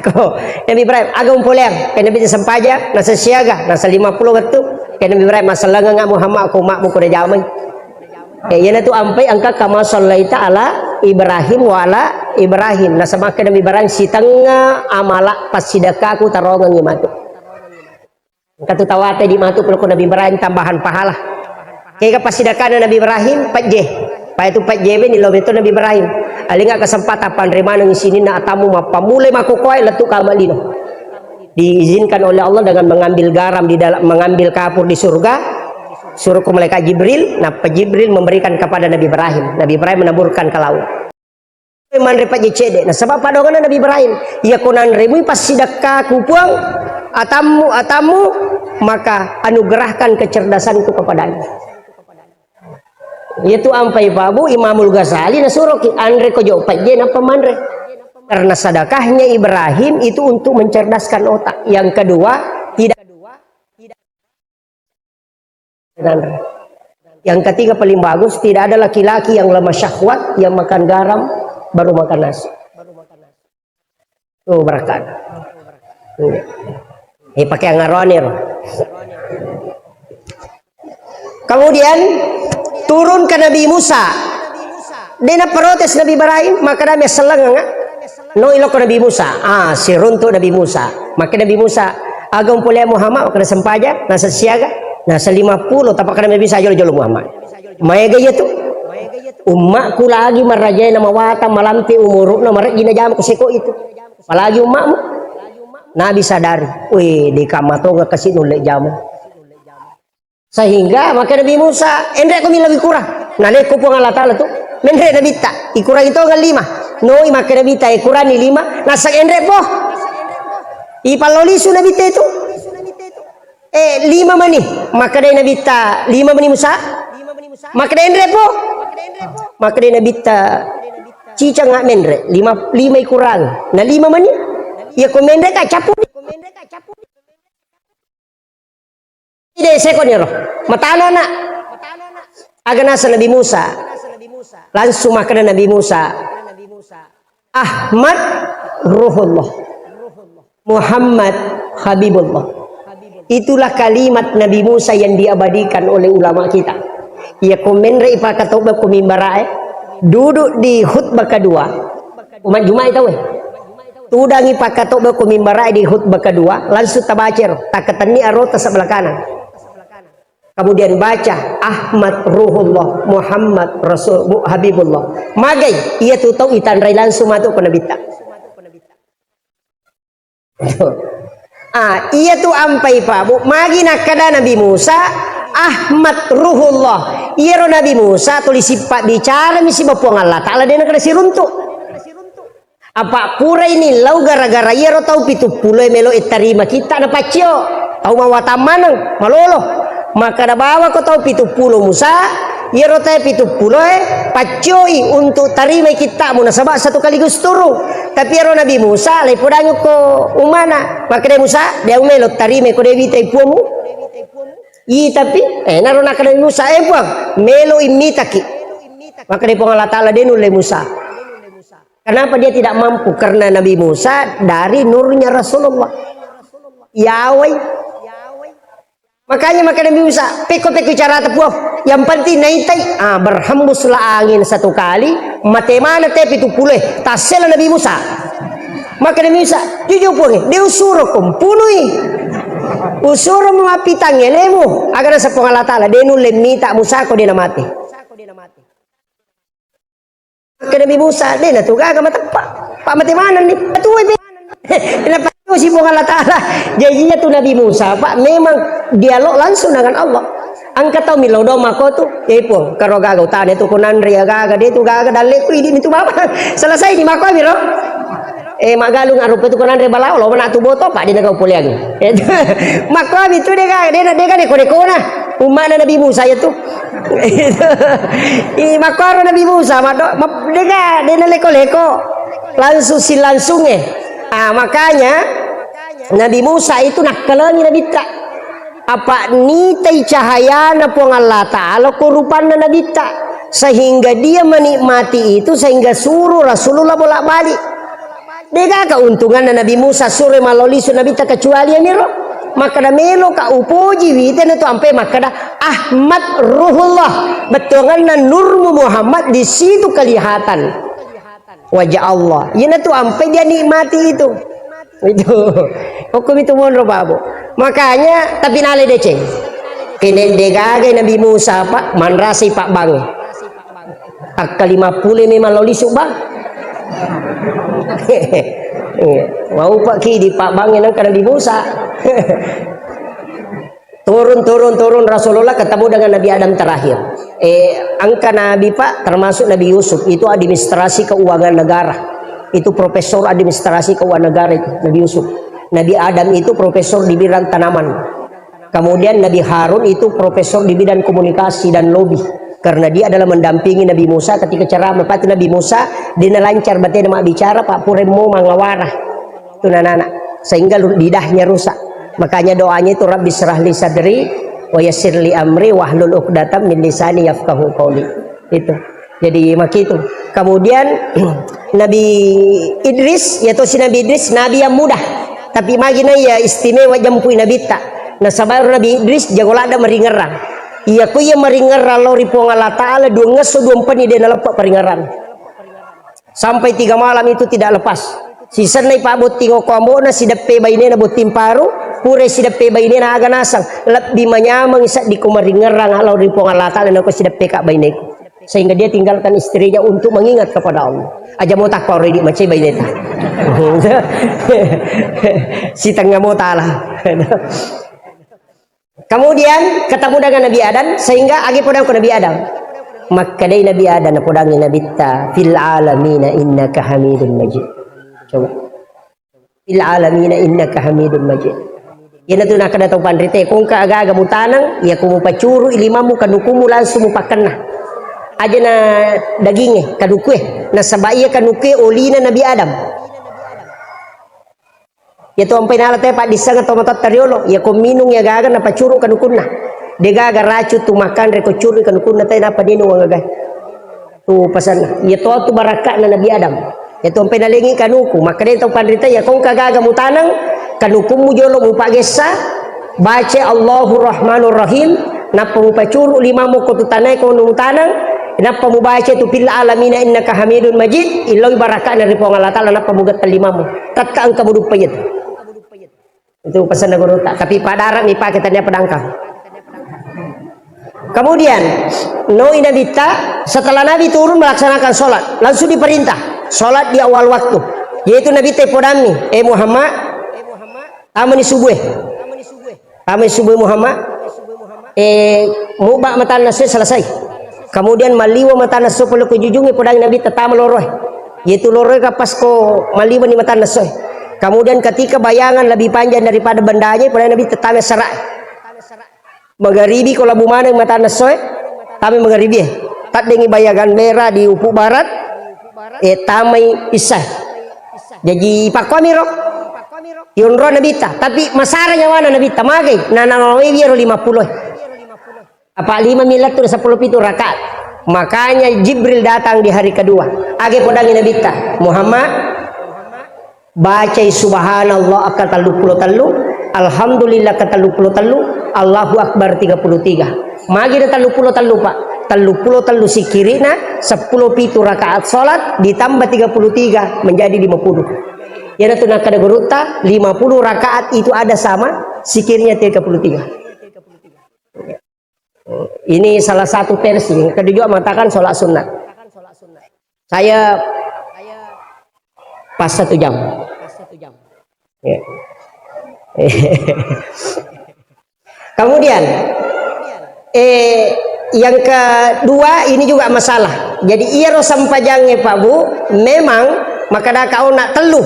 Ko Nabi Ibrahim, aga umpoleang, ke Nabi sempaja, nasa siaga, nasa lima puluh waktu, ke Nabi Ibrahim, masalanga nggak Muhammad, aku makmu kuda jamai. Eh, iyanatu ampai engka kama sallaita ala Ibrahim wa ala Ibrahim. Nasaba makkeda Nabi Ibrahim, "Sitengnga amala passidekkaku tarongengngi matu." Engka tu tawate di matu ko Nabi Ibrahim tambahan pahala. Kega passidekkana Nabi Ibrahim, pejje. Paya tu pejje beni lo beto Nabi Ibrahim. Alinga kesempatan panre maneng sininna atammu mappamulai makokoe lettu kama lino. Diizinkan oleh Allah dengan mengambil garam di dalam, mengambil kapur di surga, suruh ke malaikat Jibril, nah, Jibril memberikan kepada Nabi Ibrahim. Nabi Ibrahim menaburkan ke laut. Manre pajje cede. Nasaba padonganna Nabi Ibrahim, "Iya ko nanremui passidekkaku, Puang, atammu, atammu, maka anugerahkan kecerdasanku kepadanya." Iyatu ampai pabu Imamul Ghazali nasuroki, "Anre ko jo pajje nappa manre." Karena sedekahnya Ibrahim itu untuk mencerdaskan otak. Yang kedua, tidak. Yang ketiga paling bagus, tidak ada laki-laki yang lemah syahwat, yang makan garam baru makan nasi. Tuh berkat. Iya. Eh, pakai angarone ro. Kemudian turun ke Nabi Musa. Dena protes Nabi Ibrahim, maka dame sellengang. No iloko Nabi Musa. Ah, siruntu Nabi Musa. Maka Nabi Musa, "Aga umpole Muhammad, maka sempajang, nasa siaga, nasa lima puluh, tapi kada bisa jolo-jolo Muhammad." Maega iya tu. Ummakku lagi marajai na mawatang malampe umurukna marejji na jama kuseko itu. Apalagi ummakmu. Nabi sadari, "Weh, di kamatonga kasi nulle jama." Sehingga maka Nabi Musa, "Enre ko milawi kurang." Naleko Puang Allah Ta'ala tu, menre Nabitta, ikurangi tongeng lima. Noi maka Nabitta, ikurangi lima, nasang enre po. Ipallolisu Nabitta itu. Eh, lima mani. Maka dai Nabitta, "Lima mani Musa?" Maka dai, "Enre po." Maka dai Nabitta, "Cicang nggak menre? Lima, lima ikurang. Nah, lima mani. Iya ko menre ka capu." Ide seko niro. Matana na. Aga nasa Nabi Musa. Langsung makkeda Nabi Musa, "Ahmad Ruhullah. Muhammad Habibullah." Itulah kalimat Nabi Musa yang diabadikan oleh ulama kita. Iya ko menre ipakatoba ko mimbarae, duduk di khutbah kedua. Umat Jumat itu, eh. Tudangi pakatobba ko mimbarae di khutbah kedua, langsung tabacero, takatenni arota sebelah kanan. Kemudian baca, "Ahmad Ruhullah, Muhammad Rasul, Bu-, Habibullah." Magai, iya tu tau itanrai langsung matu ko Nabitta. Ah, iya tu ampai pabu, magi nakkada Nabi Musa, "Ahmad Ruhullah." Iyaro Nabi Musa tuli sippa bicara mi siba Puang Allah Ta'ala, de nakkada siruntu. Apa puraini lau gara-gara iyaro tau pitu pulo e melo e tarima kitta na paccio. Tau mawatang maneng, malolo. Makkada bawako tau pitu pulo Musa, iyaro tau pitu pulo e paccioi untuk tarimai kittamu nasaba satu kali gusturu. Tapi iyaro Nabi Musa, lai podangi ko umana. Makkada Musa, de au melo tarimai ko de witai puamu. Itapi, eh, naro nakkada Nabi Musa, "Eh, Puang, melo immitaki." Makkada Puang Allah Ta'ala, "De nulle Musa." Kenapa dia tidak mampu? Karena Nabi Musa dari nurnya Rasulullah. Yawai. Makanya maka Nabi Musa, "Pekko-pekko carata Puang. Yang penting naitai." Ah, berhembuslah angin satu kali, mate mana te pitu pulo e, tassela Nabi Musa. Maka Nabi Musa, "Jujur Puang, de usuro ko mpunui. Usuro mu mapitang elemu." Aga nasa Puang Allah Ta'ala, "De nulle mita Musa ko de namate." Ke Nabi Musa, de natu gaga mateppa. Pak mate manenni. Tuai pe. Napatusi Puang Allah Ta'ala. Jadi iya tu Nabi Musa, Pak, memang dialog langsung dengan Allah. Engka tau milo do mako tu, "Eh Puang, karo gaga utane tu kunanre ya gaga, de tu gaga dalle ku idi mi tu baba." Selesai di mako miro. Eh, magalung arupa tu kunanre balao, lo mana tu boto, Pak, de na kau poleang. Mako mi tu de gaga, de na, de gaga neko-nekona. Ummana Nabi Musa ya tu. I, makkoro Nabi Musa, maddo, ma-, dega, dena leko-leko. Langsung silangsung e. Ah, makanya Nabi Musa itu nakkalengi Nabitta. Apa nitai cahayana Puang Allah Ta'ala ko rupanna Nabitta. Sehingga dia menikmati itu, sehingga suruh Rasulullah bolak-balik. Dega keuntunganna Nabi Musa suruh malolisu Nabitta kecuali aniro. Makkeda, "Meloka upoji wite," na tu ampe makkeda, "Ahmad Ruhullah, bettuanganna nurmu Muhammad di situ kelihatan wajah Allah." Iyana tu ampe dia nikmati itu. Itu. Hukum itu monro, Babu. Makanya, tapi nale deceng. Kene degaga Nabi Musa, Pak, manrasai Pak Bange. Takka lima puluh memang lo lisu, Bang. Iya. Mau Pak ki di Pak Bange nangka Nabi Musa. Turun, turun, turun Rasulullah ketemu dengan Nabi Adam terakhir. Eh, angka Nabi, Pak, termasuk Nabi Yusuf, itu administrasi keuangan negara. Itu profesor administrasi keuangan negara itu, Nabi Yusuf. Nabi Adam itu profesor di bidang tanaman. Kemudian Nabi Harun itu profesor di bidang komunikasi dan lobby. Karena dia adalah mendampingi Nabi Musa ketika ceramah. Pasti Nabi Musa, dia lancar batena mak bicara, Pak, puremmo mangawara. Itu anak-anak. Sehingga lu-, lidahnya rusak. Makanya doanya itu, "Rabbi syrah li sadri, wa yassir li amri, wahlul uqdatam min lisani yafqahu qauli." Itu. Jadi, makitu. Kemudian, Nabi Idris, yaitu si Nabi Idris, Nabi yang muda. Tapi magi na iya istimewa jempui Nabitta. Nasaba Nabi Idris jago ladda maringerrang. Iya, ko iya maringerrang lao ri Puang Allah Ta'ala, dua ngesso, dua mpeni de naleppa paringerrang. Sampai tiga malam itu tidak lepas. Sisennai pabbotting okko ambo'na, sideppe bainena botting paru, pura sideppe bainena aga naseng, lebbi manyameng seddi ko maringerrang lao ri Puang Allah Ta'ala nako sideppe ka baineku. Sehingga dia tinggalkan istrinya untuk mengingat kepada Allah. Aja mo takko ridi macai baineta. Sitengnga mo tala. Kemudian ketemu dengan Nabi Adam, sehingga agi podang ko Nabi Adam. Makkedai Nabi Adam, napodangi Nabitta, "Fil alamina innaka hamidun majid." Coba. "Fil alamina innaka hamidun majid." Iyanatu nakkeda tau panrite, "Kongka aga-aga mutaneng, iya ko mupacuru ilimamu kanukumu langsung mupakkenna." Aja na daginge, kanukue. Nasaba iya kanukue olina Nabi Adam. Iya tu ampai nala te paddissengeng to matotta riolo, iya ko minung iya gaga napacuru kanukunna. De gaga racun tu makanre ko curu kanukunna te napa ninung agaga. Tu pasanna. Iya to tu barakka'na Nabi Adam. Iya tu ampai nalengi kanuku. Makkeda tau panrita, iya kongka gaga mutaneng, kanukummu jolo mupagessa, baca Allahu Rahmanur Rahim, nappa mupacuru limamu ko tu tanae ko mutaneng, nappa mubaca tu fil alamina innaka hamidun majid, illoi barakka'na ri Puang Allah Ta'ala, nappa mugetta limamu. Tetta engka muduppa iya tu. Itu pesanna gurutta. Tapi pada Arab ni pakai tanya pedangkang. Kemudian, noi Nabitta, setelah Nabi turun melaksanakan sholat, langsung diperintah sholat di awal waktu. Yaitu Nabitta podammi, "Eh Muhammad, tamani subuh, eh. Tamani subuh Muhammad. Eh, muba matanna sue selesai." Kemudian maliwa matanna sue pole ko jujungi podang Nabitta tama loroe. Yaitu loroe kapas ko maliwa ni matanna sue. Kemudian ketika bayangan lebih panjang daripada bendanya, podang Nabitta tama sera. Magaribi ko labu maneng matanna soe, tamai magaribi e. Taddengi bayangan merah di ufuk barat, eh, tamai isya. Jaji pakkuamiro. Yonro Nabitta, tapi masara nyawana Nabitta, magai, na, na, na, iyaro lima puluh. Apa lima milat tu sepuluh pitu rakaat. Makanya Jibril datang di hari kedua. Age podangi Nabitta, Muhammad, bacai subhanallah akka telluppulo tellu, alhamdulillah akka telluppulo tellu, Allahu Akbar tiga puluh tiga. Magi na telluppulo tellu, Pak? Telluppulo tellu sikirina, sepuluh pitu rakaat salat ditambah tiga puluh tiga menjadi lima puluh. Iyanatu nakkeda gurutta, lima puluh rakaat itu ada sama sikirnya tiga puluh tiga. Ini salah satu versi. Kedua juga mengatakan sholat sunat. Saya pas satu jam. Ya. Kemudian, eh, yang kedua ini juga masalah. Jadi, iyaro sempajangnge, Pak Bu, memang makkeda ka ona tellu.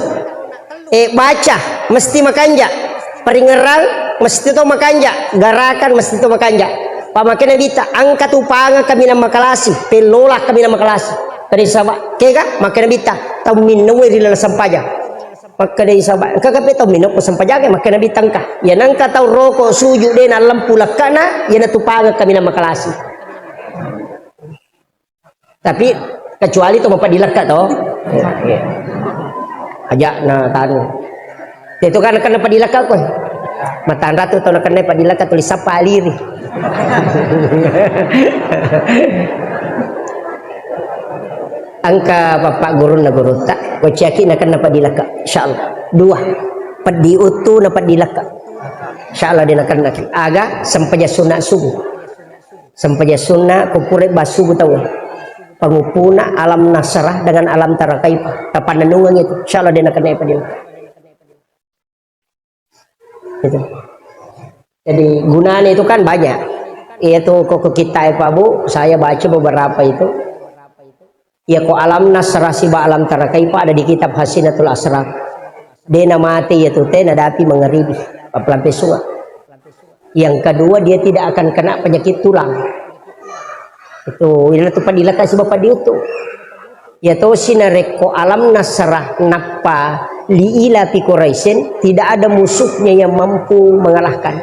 Eh, baca mesti makanja. Paringerang mesti to makanja. Garakan mesti to makanja. Pamake Nabitta, engka tu pangeng kaminang makalasi, pellola kaminang makalasi. Tadi saba, kega? Make Nabitta, tau minnaue ri laleng sempajang. Makkedai saba, engka kape tau minnaue ko sempajang, make Nabitta engka. Iya nengka tau roko sujud de na lempu lekkana, iyanatu pangeng kaminang makalasi. Tapi kecuali to mapadilekka to. Iya. Aja na tanu. Itu kan kena padilekka ko. Matanra tu tau nakennai paddilaka tuli sappa aliri. Engka bapak gurunna gurutta, kociaki nakenna paddilaka. Insyaallah. Dua. Peddi uttu na paddilaka. Insyaallah de nakennaki. Aga sempajang sunna subuh. Sempajang sunna ko pura bassubu tau. Panguppuna alam nasrah dengan alam tara kaifa. Tapannennungeng itu. Insyaallah de nakennai paddilaka. Gitu. Jadi gunanya itu kan banyak. Iya tuh kok kita ya Pak Bu, saya baca beberapa itu. Ya kok alam nasrah siba alam tara kaifa ada di kitab Hasinatul Asrar. Dia na mati ya tuh teh nadapi mengeribi. Apalagi sungai. Yang kedua dia tidak akan kena penyakit tulang. Itu ila tu padilaka siba padiutu. Ya tosi narekko alam nasrah nappa li ila fi Quraisyin, tidak ada musuhnya yang mampu mengalahkan.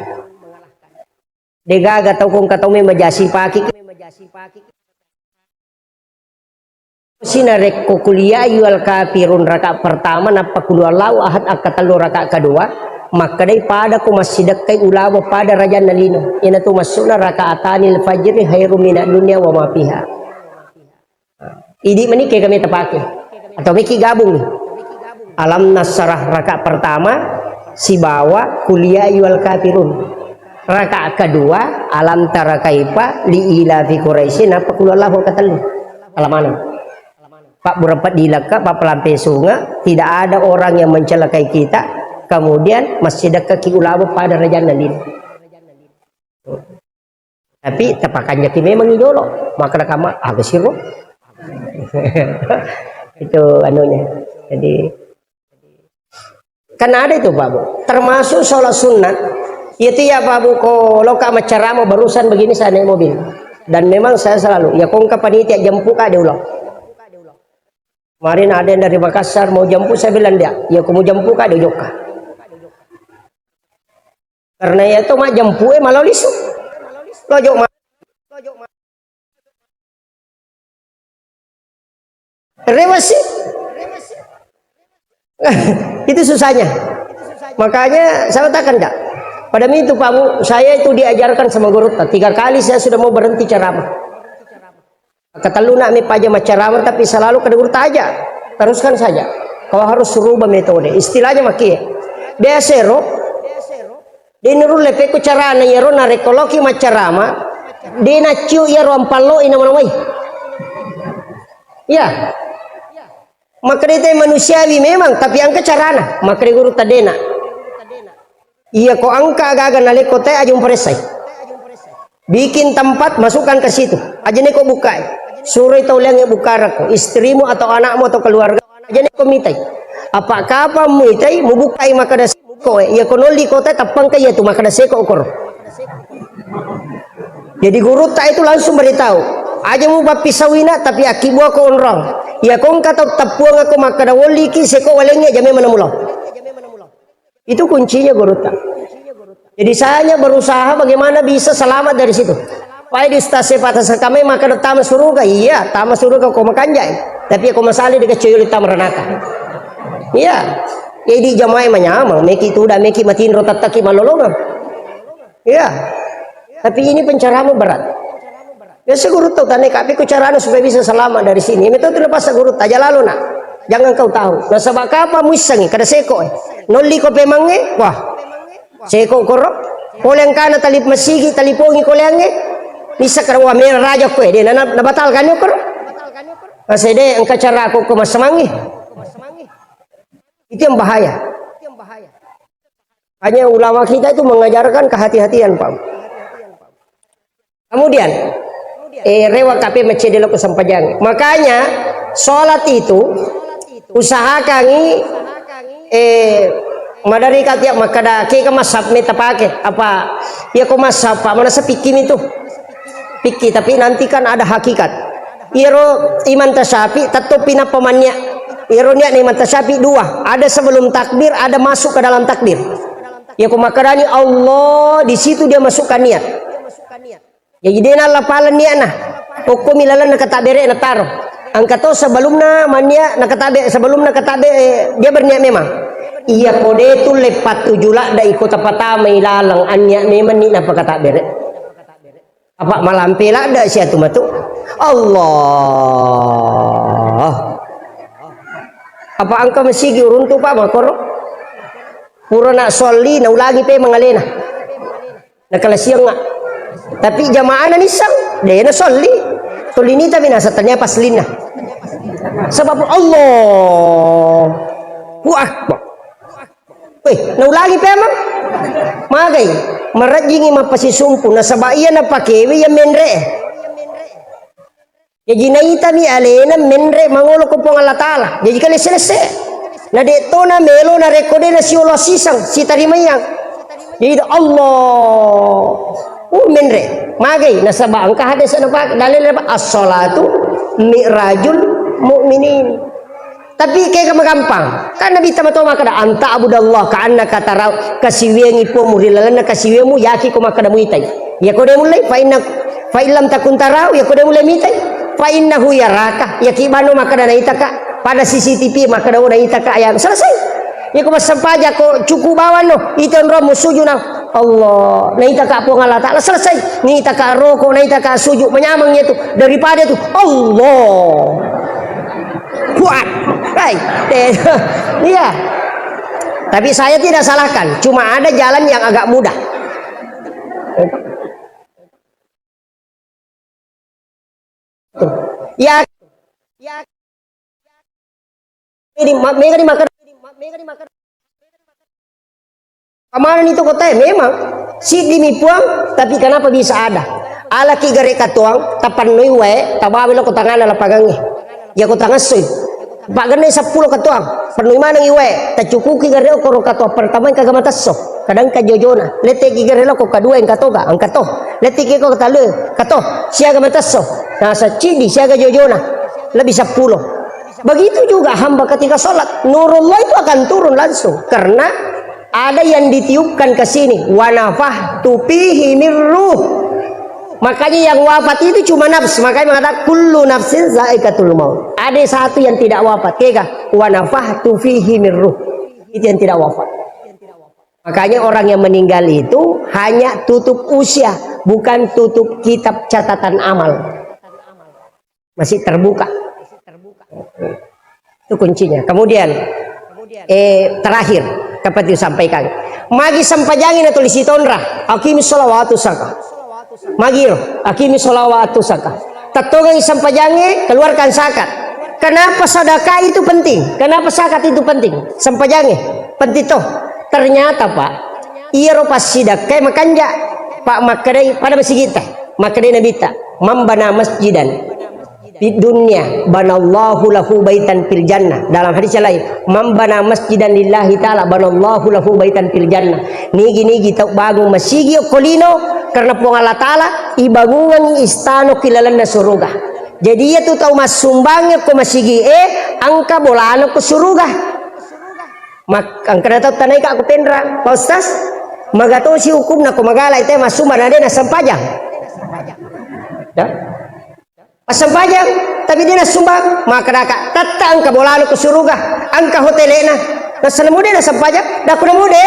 Degaga tau kong katau memang jasi paki. Tosi narekko kuliah ayyuhal kafirun raka pertama nappa kulu Allahu ahad akka tellu raka kedua, makkedai pada ko massidekkai ulawa pada rajanna lino. Ina tu maksudna rakaatanil fajri khairum minad dunya wa ma fiha. Idi meni ke kami tapake atau meki gabung. Alam nasrah raka pertama sibawa kuliah ayyuhal kafirun. Raka kedua alam tara kaifa li ila fi Quraisy napa kulu Allahu katellu. Alamana. Pak burapa dilaka, Pak pelampe sunga, tidak ada orang yang mencelakai kita. Kemudian masih dekat ki ulama pada rajanna lino. Tapi tapakanjaki memang i jolo. Maka nakama aga siro. Itu anunya. Jadi kan ada itu Pak Bu. Termasuk sholat sunat. Itu ya Pak Bu ko loka macarama barusan begini saya naik mobil. Dan memang saya selalu ya kongka panitia jempuka di ulang. Kemarin ada yang dari Makassar mau jemput saya bilang dia, ya aku mau jemput kak dia jokka. Karena ya itu mak jemput eh malah lisu. Lo jok ma- Rewasi. Itu susahnya. Makanya saya katakan kak. Pada itu Pak Bu, saya itu diajarkan sama guru. Tiga kali saya sudah mau berhenti ceramah. Ketellu nak mi paja maccarama tapi selalu kada guru taja. Teruskan saja. Kau harus rubah metode. Istilahnya maki. Biasa ro. Di nurul lepeku carana iyaro narekko loki maccarama. Di naciu iyaro ampallo ina manawai. Iya. Maka di manusiawi memang tapi angka carana. Maka di guru tadena. Iya ko angka gaga nalekko te aja umparessai. Bikin tempat, masukkan ke situ. Aja neko bukai. Suroi tau liangnge bukarakko, istrimu atau anakmu atau keluarga. Aja neko mitai. Apa kapan muitai, mubukai makkada seko. Iya ko nolli kota tappangka iya tu makkada seko koro. Jadi gurutta itu langsung beritahu. Aja mu bappisawina tapi akibua ko onrong. Iya ko engka tau tappuang ako makkada wolliki seko walengnge jame mana mulo. Itu kuncinya gurutta. Jadi saya hanya berusaha bagaimana bisa selamat dari situ. Pai di ustaz sepat sekame maka tama suruga, iya tama suruga ko makanjai. Tapi ko masali di kecil tama ranaka. Iya. Jadi jamaah manyamang, meki tuda, meki matinro tattaki malolongang. Iya. Tapi ini pencerahan berat. Biasa guru tau tanya kapi ku carana supaya bisa selamat dari sini. Ini tuh terlepas guru aja lalu nak. Jangan kau tahu. Nasaba kapa muissangi kada seko eh. Nolli ko pemangnge, wah. Seko koro. Pole engkana talip masigi, talipongi koleangnge. Bisa kada wah merah raja koe. Dia nana nabatalkan yo koro. Masih deh engka cara aku ko masamangi. Itu yang bahaya. Hanya ulama kita itu mengajarkan kehati-hatian, Pak. Kemudian, eh, rewa kape macede loko sempajang. Makanya, sholat itu usahakangi, eh, madari katia makkada kega masab meta pake apa iya ko masab Pak mana sepikki itu. Pikki, tapi nanti kan ada hakikat. Iyaro Imam Tasyafi tetto pinappa mannia. Iyaro niatna Imam Tasyafi dua, ada sebelum takbir, ada masuk ke dalam takbir. Ya ko makkedani Allah, di situ dia masukkan niat. Jadi dia nallapaleng niatna. Okkomi lalenna katabbere na taro. Engka to sebelumna mannia na katabbe, sebelumna katabbe, eh, dia berniat memang. Iya, kode tu leppat tuju ladda iko tapatamai laleng, annia memang ni napakatabbere. Apa malampe ladda siatu matu? Allah. Apa engka masigi uruntu, Pak, makoro? Pura nak solli, naulangi pe mangalena. Nakalasiang nga. Tapi jamaahna nissang, de na solli. Solli nita binasa tanya paslinna. Sebab Allah. Wah. Weh, naulangi pe amang? Magai, marejjingi mappasisumpu, nasaba iya napakewe iya menre. Jaji naitami alena menre mangolo ko Puang Allah Ta'ala. Jaji kalesse-lesse. Na de to na melo narekko de na siolo sisang, sitarimaiang. Jadi Allah. Uh, menre. Magai, nasaba engka hadis napake dalil apa? As-salatu mi'rajul mu'minin. Tapi kega magampang. Kan Nabi tama to makkeda, "Anta abudallah ka annaka tarau." Kasiwiangi Puangmu ri lalenna kasiwianmu, yaki ko makkeda muitai. Ya ko de mulai, fa inna, fa illam takun tarau, ya ko de mulai mitai. Fa innahu yaraka, yaki bano makkeda naitaka. Pada C C T V makkeda, "Oh, naitaka ya." Selesai. Ya ko massempajang ko cukup bawang no, itu onromu sujud na. Allah, naitaka Puang Allah Ta'ala, selesai. Naitaka roko, naitaka sujud, menyameng itu. Daripada itu, Allah. Kuat. Hai. Eh, iya. Tapi saya tidak salahkan, cuma ada jalan yang agak mudah. Ya, ya. Ini ma-, mega ni makan. Kemana nih toko teh? Memang siddi mi Puang, tapi kenapa bisa ada? Alaki gare katuang, tapannoi wae, tabawa lo ko tangana lapangangnge. Ya ko tangassoi. Pak genne seppulo katuang, pennoi maneng wae, tacukuki gare okoro katuang pertama engka gama tesso, kadang ka jojona. Lete ki gare lo ko kadua engka toga, engka to. Lete ki ko talue, kato, siaga matesso. Nah, saccidi siaga jojona. Lebih seppulo. Begitu juga hamba ketika sholat, nurullah itu akan turun langsung karena ada yang ditiupkan ke sini, wa nafakhtu fihi min ruh. Makanya yang wafat itu cuma nafs, makanya mengatakan kullu nafsin zaikatul maut. Ada satu yang tidak wafat, kega, wa nafakhtu fihi min ruh. Itu yang tidak wafat. Makanya orang yang meninggal itu hanya tutup usia, bukan tutup kitab catatan amal. Masih terbuka. Itu kuncinya. Kemudian, eh, terakhir, dapat disampaikan. Magi sempajangi na tulis tonra, aqimis sholawatu saka. Magi ro, aqimis sholawatu saka. Tettongengi sempajangi, keluarkan zakat. Kenapa sedekah itu penting? Kenapa zakat itu penting? Sempajangi, penting toh. Ternyata, Pak, iya ro passidekkai makanja. Pak, makkedai pada masigi teh. Makkedai Nabi ta, mambana masjidan. Fid dunya banallahu lahu baitan fil jannah. Dalam hadis yang lain, "Man bana masjidan lillahi ta'ala banallahu lahu baitan fil jannah." Nigi-nigi tau bangung masigi okko lino karena Puang Allah Ta'ala, ibangungengi istana ki lalenna suruga. Jadi iya tu tau massumbang ko masigi e, engka bolana ko suruga. Mak-, engka na tau tanaika ko penra, Pak Ustaz, magatosi hukumna ko magala ite massumbang na de na sempajang. Ya? Passempajang, tapi de nassumbang, makkedaka, "Tetta engka bolana ko suruga, engka hotele'na." Nassana mude nassempajang, dakku namude,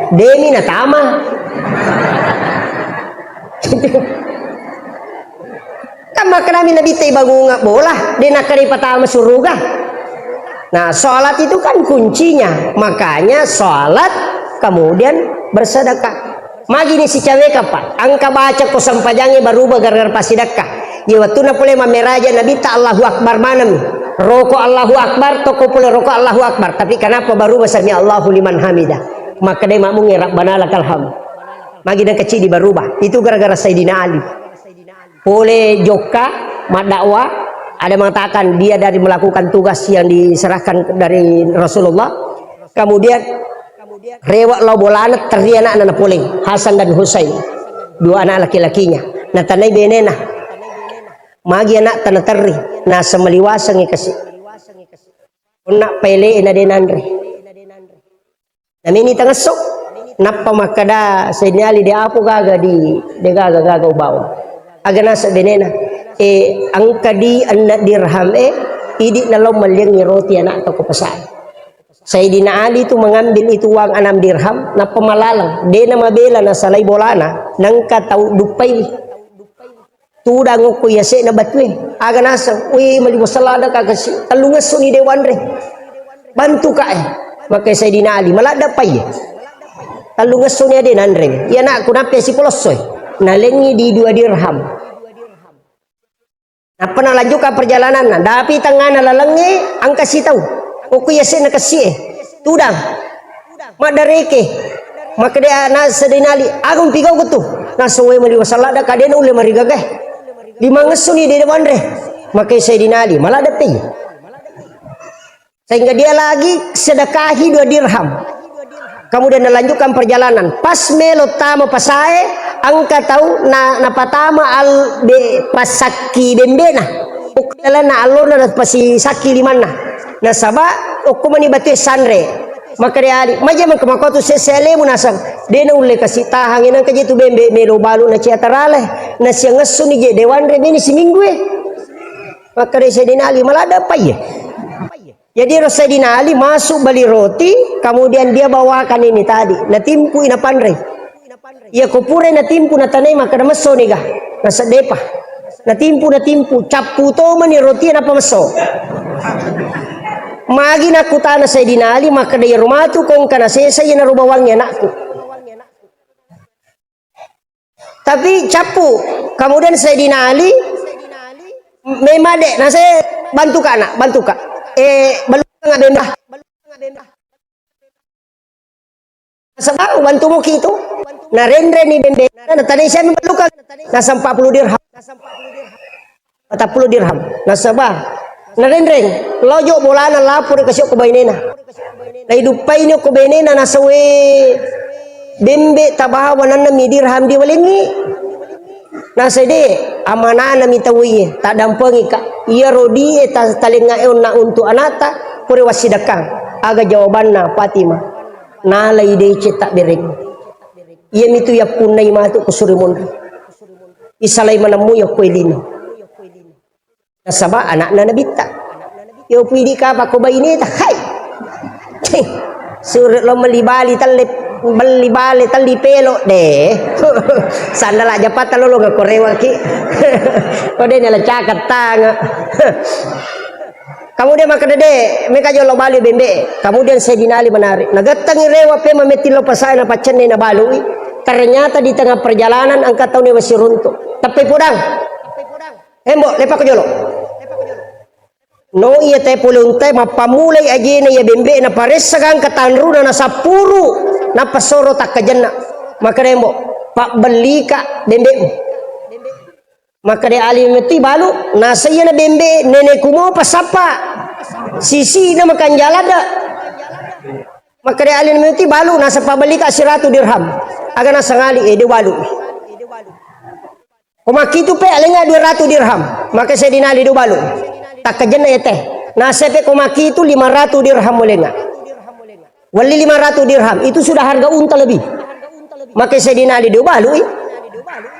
demi natama. Kan makkedami Nabi te bangunga bola, de nakkeda patama suruga. Nah, sholat itu kan kuncinya. Makanya sholat, kemudian bersedekah. Magini sicaweka, Pak. Engka baca ko sempajangnge baruba gara-gara passidekka. Ye wettunna pole mammeraja Nabitta Allahu Akbar maneng. Roko Allahu Akbar, toko pole roko Allahu Akbar. Tapi kenapa baruba sami Allahu liman hamida? Makkedai makmungnge Rabbana lakal hamd. Magi nengka cidi baruba. Itu gara-gara Sayyidina Ali. Pole jokka maddakwah, ada mengatakan dia dari melakukan tugas yang diserahkan dari Rasulullah. Kemudian rewa lao bolana, terri anakna napoleng, Hasan dan Husain, dua anak laki-lakinya. Natanai benena, magi anakta naterri, nasemaliwasengi kasi. Onna paele'na de nanre. Nameni tangesso, nappa makkeda Sayyidina Ali, "De apo gaga di, de gaga-gaga ubawa." Aga naseng benena, "E, engka di enneng dirham e, idi nalao melliangngi roti anakta ko pasai." Sayyidina Ali tu mengambil itu uang enam dirham, nappa malaleng. De' namabela nasalai bolana, nengka tau duppai. Tudang okko yase'na batue. Aga naseng, "Weh, mali wasallada ka kasi, tellungessu ni de' wanre. Bantu ka e." Maka Sayyidina Ali, "Maladda pai." Tellungessu ni ade nanre. "Iya, nakku, nappe sipolossoi." Nalengi di dua dirham. Nappa nalanjutkan perjalananna. Dapi tengngana lalengnge, engka sitau. Okko yase'na kessi'e. Tudang. Maddareke. Makkeda na Sayyidina Ali, "Aga mupigau tu?" Naseng, "Weh, mali wasallada ka de' naulle marigaga e. Limangessu ni de' wanre." Maka Sayyidina Ali, "Maladda pai." Sehingga dia lagi sedekahi dua dirham. Kemudian nalanjutkan perjalanan. Pas melo tama pasae, engka tau na, napatama al be, pasakki bembena. Okko lalenna allona napasisakki limanna. Nasaba okko mani batue sanre. Makkeda Ali, "Maja mengka makotu sese alemu?" Naseng, "De' naulle kasi tahang, nengka je tu bembe melo balu na cia tarale. Nasiangessu ni je de' wanre meni siminggu e." Makkeda Sayyidina Ali, "Maladda pai." Jadi ro Sayyidina Ali masuk beli roti, kemudian dia bawakan ini tadi, natimpu i napanrei. Iya ko purai natimpu natanai, makkeda, "Messo ni ga?" Naseddepa. Natimpu, natimpu, cappu to mani roti nappa messo. Magi nakkutana Sayyidina Ali, makkeda, "Iyaro matu ko engka nasesa, iyanaro bawangngi anakku." Tapi cappu. Kemudian Sayyidina Ali memang de', nase, "Bantu ka, nak, bantu ka." Eh, belum nggak benda. Nasaba bantu muki itu. Narenreni bembe. Natanai saya belluka. Nasa empat puluh dirham. Patappulo dirham. Nasaba narenreng, lojo bolana lapor kasi ko bainena. Naiduppaini ko bainena, nasawe, "Bembe tabawa nanna mi dirham diwalengi." Nasede, "Amanana mi tauwe, taddampengika. Iyaro die ta-, talengnga eonna untuk anakta, pura wassidakang." Aga jawabanna Fatimah? "Nalai deceng tabbereng. Iyamitu yappunnai matu kusuri monri. Isalai manammu yokko elino." Nasaba anakna nabitta. Yo pidi kapa ko baineta, hai. Sure lo meli bali telle, beli bale telli pelo de. Sandala japatta lolo ngako rewaki. Ko de nala cakat tanga. Kemudian makkeda de, meka jolo balu bembe. Kemudian Sayyidina Ali menarik. Nagettengi rewa pe mametti lo pasae napaccenne nabalui. Ternyata di tengah perjalanan engka tauni wasi runtu. Teppe podang. Hembo, lepako jolo. No iya te pole untai, mappammulai ajena iya bembe, naparessa gangka tanruna, nasappuru, nappa soro takkajenna. Makkeda hembo, "Pabbellika bembemu." Makkeda Ali metti balu, nasa iyana bembe neneku mopa sappa. Sisi na makanjaladda. Makkeda Ali metti balu, nasa pabbellika siratu dirham. Aga nasangali, eh, de balu. Ko makkitu pe alengnga dua ratu dirham, maka Sayyidina Ali do balu. Takkajenna iya te. Nasepe ko makkitu lima ratu dirham mulengnga. Welli lima ratu dirham, itu sudah harga unta lebih. Maka Sayyidina Ali do balu, i.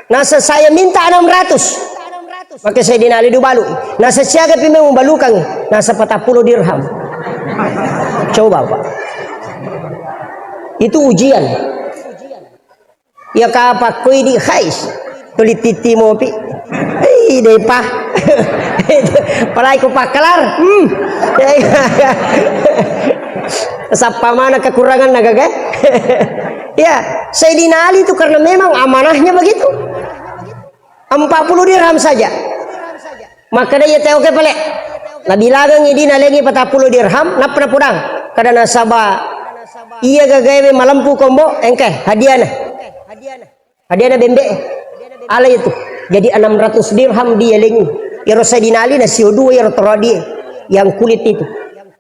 Nasa saya minta enam ratus. Maka Sayyidina Ali do balu. Nasa siaga pi memang balukang. Nasa patappulo dirham. Coba, Pak. Itu ujian. Iya kapakko idi, khais. Tuli titi mopi. Hei, depa. Palai ko pakkalar. Hmm. Sappa mana kekurangan naga, kan? Ya, Sayyidina Ali itu karena memang amanahnya begitu. Empat puluh dirham saja. Makkeda iya tau ke pale. Nabilangengngi idi nalengi patappulo dirham, nappa napodang. Kada nasaba iya gagaewe malempu kombo, engke hadiana. Hadiana bembe. Ala itu. Jadi enam ratus dirham dialengi. Iyaro Sayyidina Ali nasio dua iyaro torodie yang kulit itu.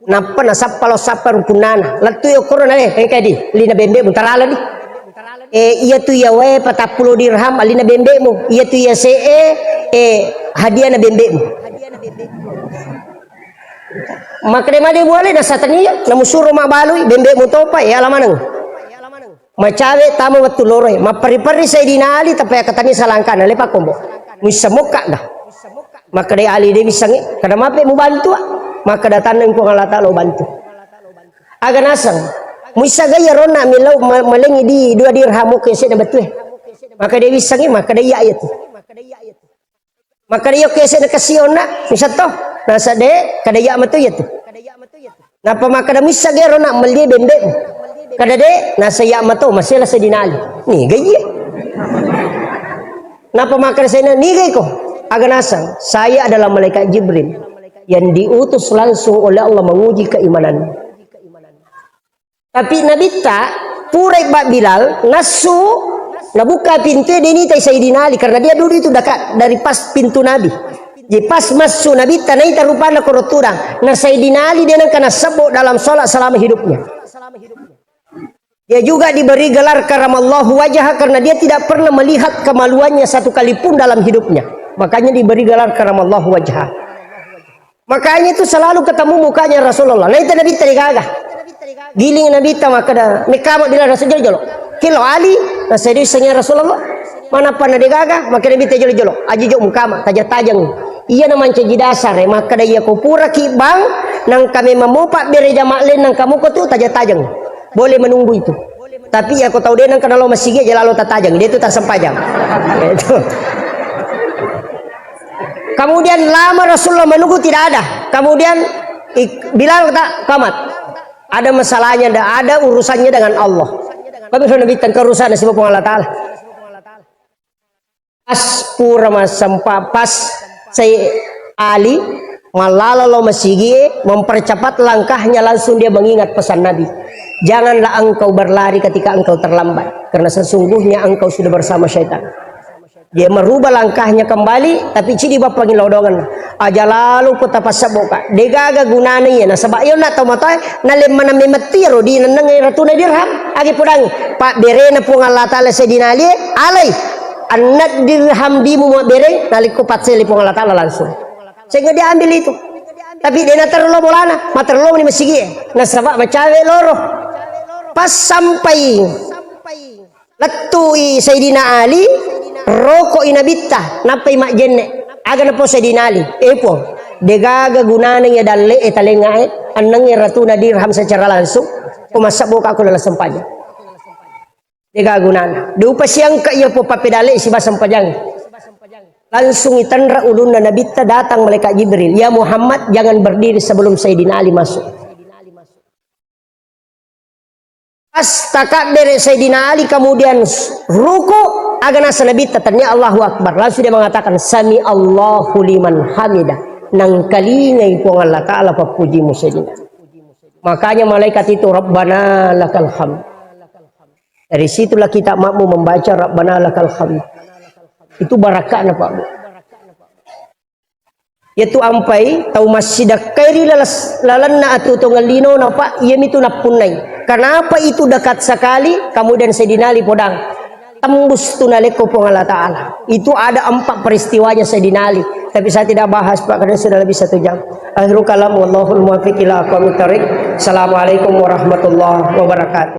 Nappa nasappa lo sappa rukunnana. Lettu yokkoro nale, engka di, lina bembe mutarala di. Eh, iya tu iya wae patappulo dirham alina bembemu. Iya tu iya se'e, eh, hadiana bembemu. Makkeda made muale nasatania, namusuro mabbalui bembemu topa, eh, ala maneng. Macawe tama wettu loroe, mapperri-perri Sayyidina Ali, tapi akatani salangkana, lepa kombo. Muissa mokka ga? Makkeda Ali de wissangnge, kada mape mubantu, ah? Makkeda tanneng Puang Allah Taala ubantu. Aga naseng. Muissaga iyaro onna millau ma-, malengi di dua dirham ko yase'na betue. Makkeda wissengngi, makkeda iya iyatu. Makkeda iya ko yase'na kasionna, misatto. Naseng de', kada iya mato iyatu. Nappa makkeda muissaga iyaro onna melli bembe'mu. Kada de', naseng iya mato, masela Sayyidina Ali. Niga iye. Nappa makkeda Sayyidina, niga iko? Aga naseng, saya adalah malaikat Jibril yang diutus langsung oleh Allah menguji keimananmu. Tapi Nabitta, purai ba Bilal, nassu, nabuka pintu, de' nitai Sayyidina Ali, karena dia duduk itu dekat dari pas pintu Nabi. Jadi pas massu Nabitta, naita rupanna koro tudang. Na Sayyidina Ali de' nengka nassebbo dalam sholat selama hidupnya. Dia juga diberi gelar karamallahu wajah karena dia tidak pernah melihat kemaluannya satu kali pun dalam hidupnya. Makanya diberi gelar karamallahu wajah. Makanya itu selalu ketemu mukanya Rasulullah. Naita Nabitta de' gaga. Giling Nabitta makkeda, mekkama Bilal, naseng jolo-jolo. Kilo Ali, naseng de' wissengngi Rasulullah. Manappa na de' gaga, makkeda Nabitta jolo-jolo. Aja jo mukama, tajang-tajang. Iya na mancaji dasar, eh, makkeda iya ko puraki bang, nengka memang mopa bere jama' lain nengka moko tu tajang-tajang. Boleh menunggu itu. Tapi iya ko tau de' nengka nalo masigi aja lalo tatajang. De' tu tasempajang. Itu. Kemudian lama Rasulullah menunggu tidak ada. Kemudian ik-, Bilal tak kamat. Ada masalahnya, ada, ada urusannya dengan Allah. Tapi Nabitta engka urusan nasibuk Puang Allah Ta'ala. Pas pura massempa, pas Sayyid Ali mallala lao masigie, mempercepat langkahnya, langsung dia mengingat pesan Nabi. Janganlah engkau berlari ketika engkau terlambat, karena sesungguhnya engkau sudah bersama syaitan. Dia merubah langkahnya kembali, tapi cidi bappangi lodongan. Aja lalo ko tapassebboka. De' gaga gunana iya, nasaba iya onna tau matoa, nalemmana memetti ro di nenneng ratuna dirham. Agi podangi, pabberena Puang Allah Ta'ala Sayyidina Ali, alai. Anna dirham dimu mabbereng, nalikko paccele Puang Allah Ta'ala langsung. Sehingga dia ambil itu. Tapi de' naterlo bolana, materlo ni masigie. Nasaba macawe loro. Pas sampai Lettui Sayyidina Ali, rokoi Nabitta, nappai majjenne. Aga napau Sayyidina Ali, "Eh, Puang, de' gaga gunana iya dalle'e talengae, annengnge ratuna dirham secara langsung, ko massebboka ko laleng sempajang. De' gaga gunana. De' upasiangka iya po pappedalle siba sempajang." Langsung itenra ulunna Nabitta, datang malaikat Jibril, "Ya Muhammad, jangan berdiri sebelum Sayyidina Ali masuk." Pas takabbere Sayyidina Ali, kemudian s-, ruku, aga naseng Nabitta, tennia Allahu Akbar. Langsung dia mengatakan, "Sami Allahu liman hamida." Nangkalingai Puang Allah Ta'ala pappujimu Sayyidina Ali. Makanya malaikat itu, "Rabbana lakal hamd." Dari situlah kita makmum membaca, "Rabbana lakal hamd." Itu barakahna, Pak, Bu. Yaitu ampai tau massidakkai ri lalas-, lalenna atuo-tuongeng linona, Pak, iyamitu nappunnai. Kenapa itu dekat sekali? Kemudian Sayyidina Ali podang, "Tembus tu nalekko Puang Allah Ta'ala." Itu ada empat peristiwanya Sayyidina Ali. Tapi saya tidak bahas, Pak, karena sudah lebih satu jam. Akhirul kalam, wallahul muwaffiq ila aqwamit thariq. Assalamualaikum warahmatullahi wabarakatuh.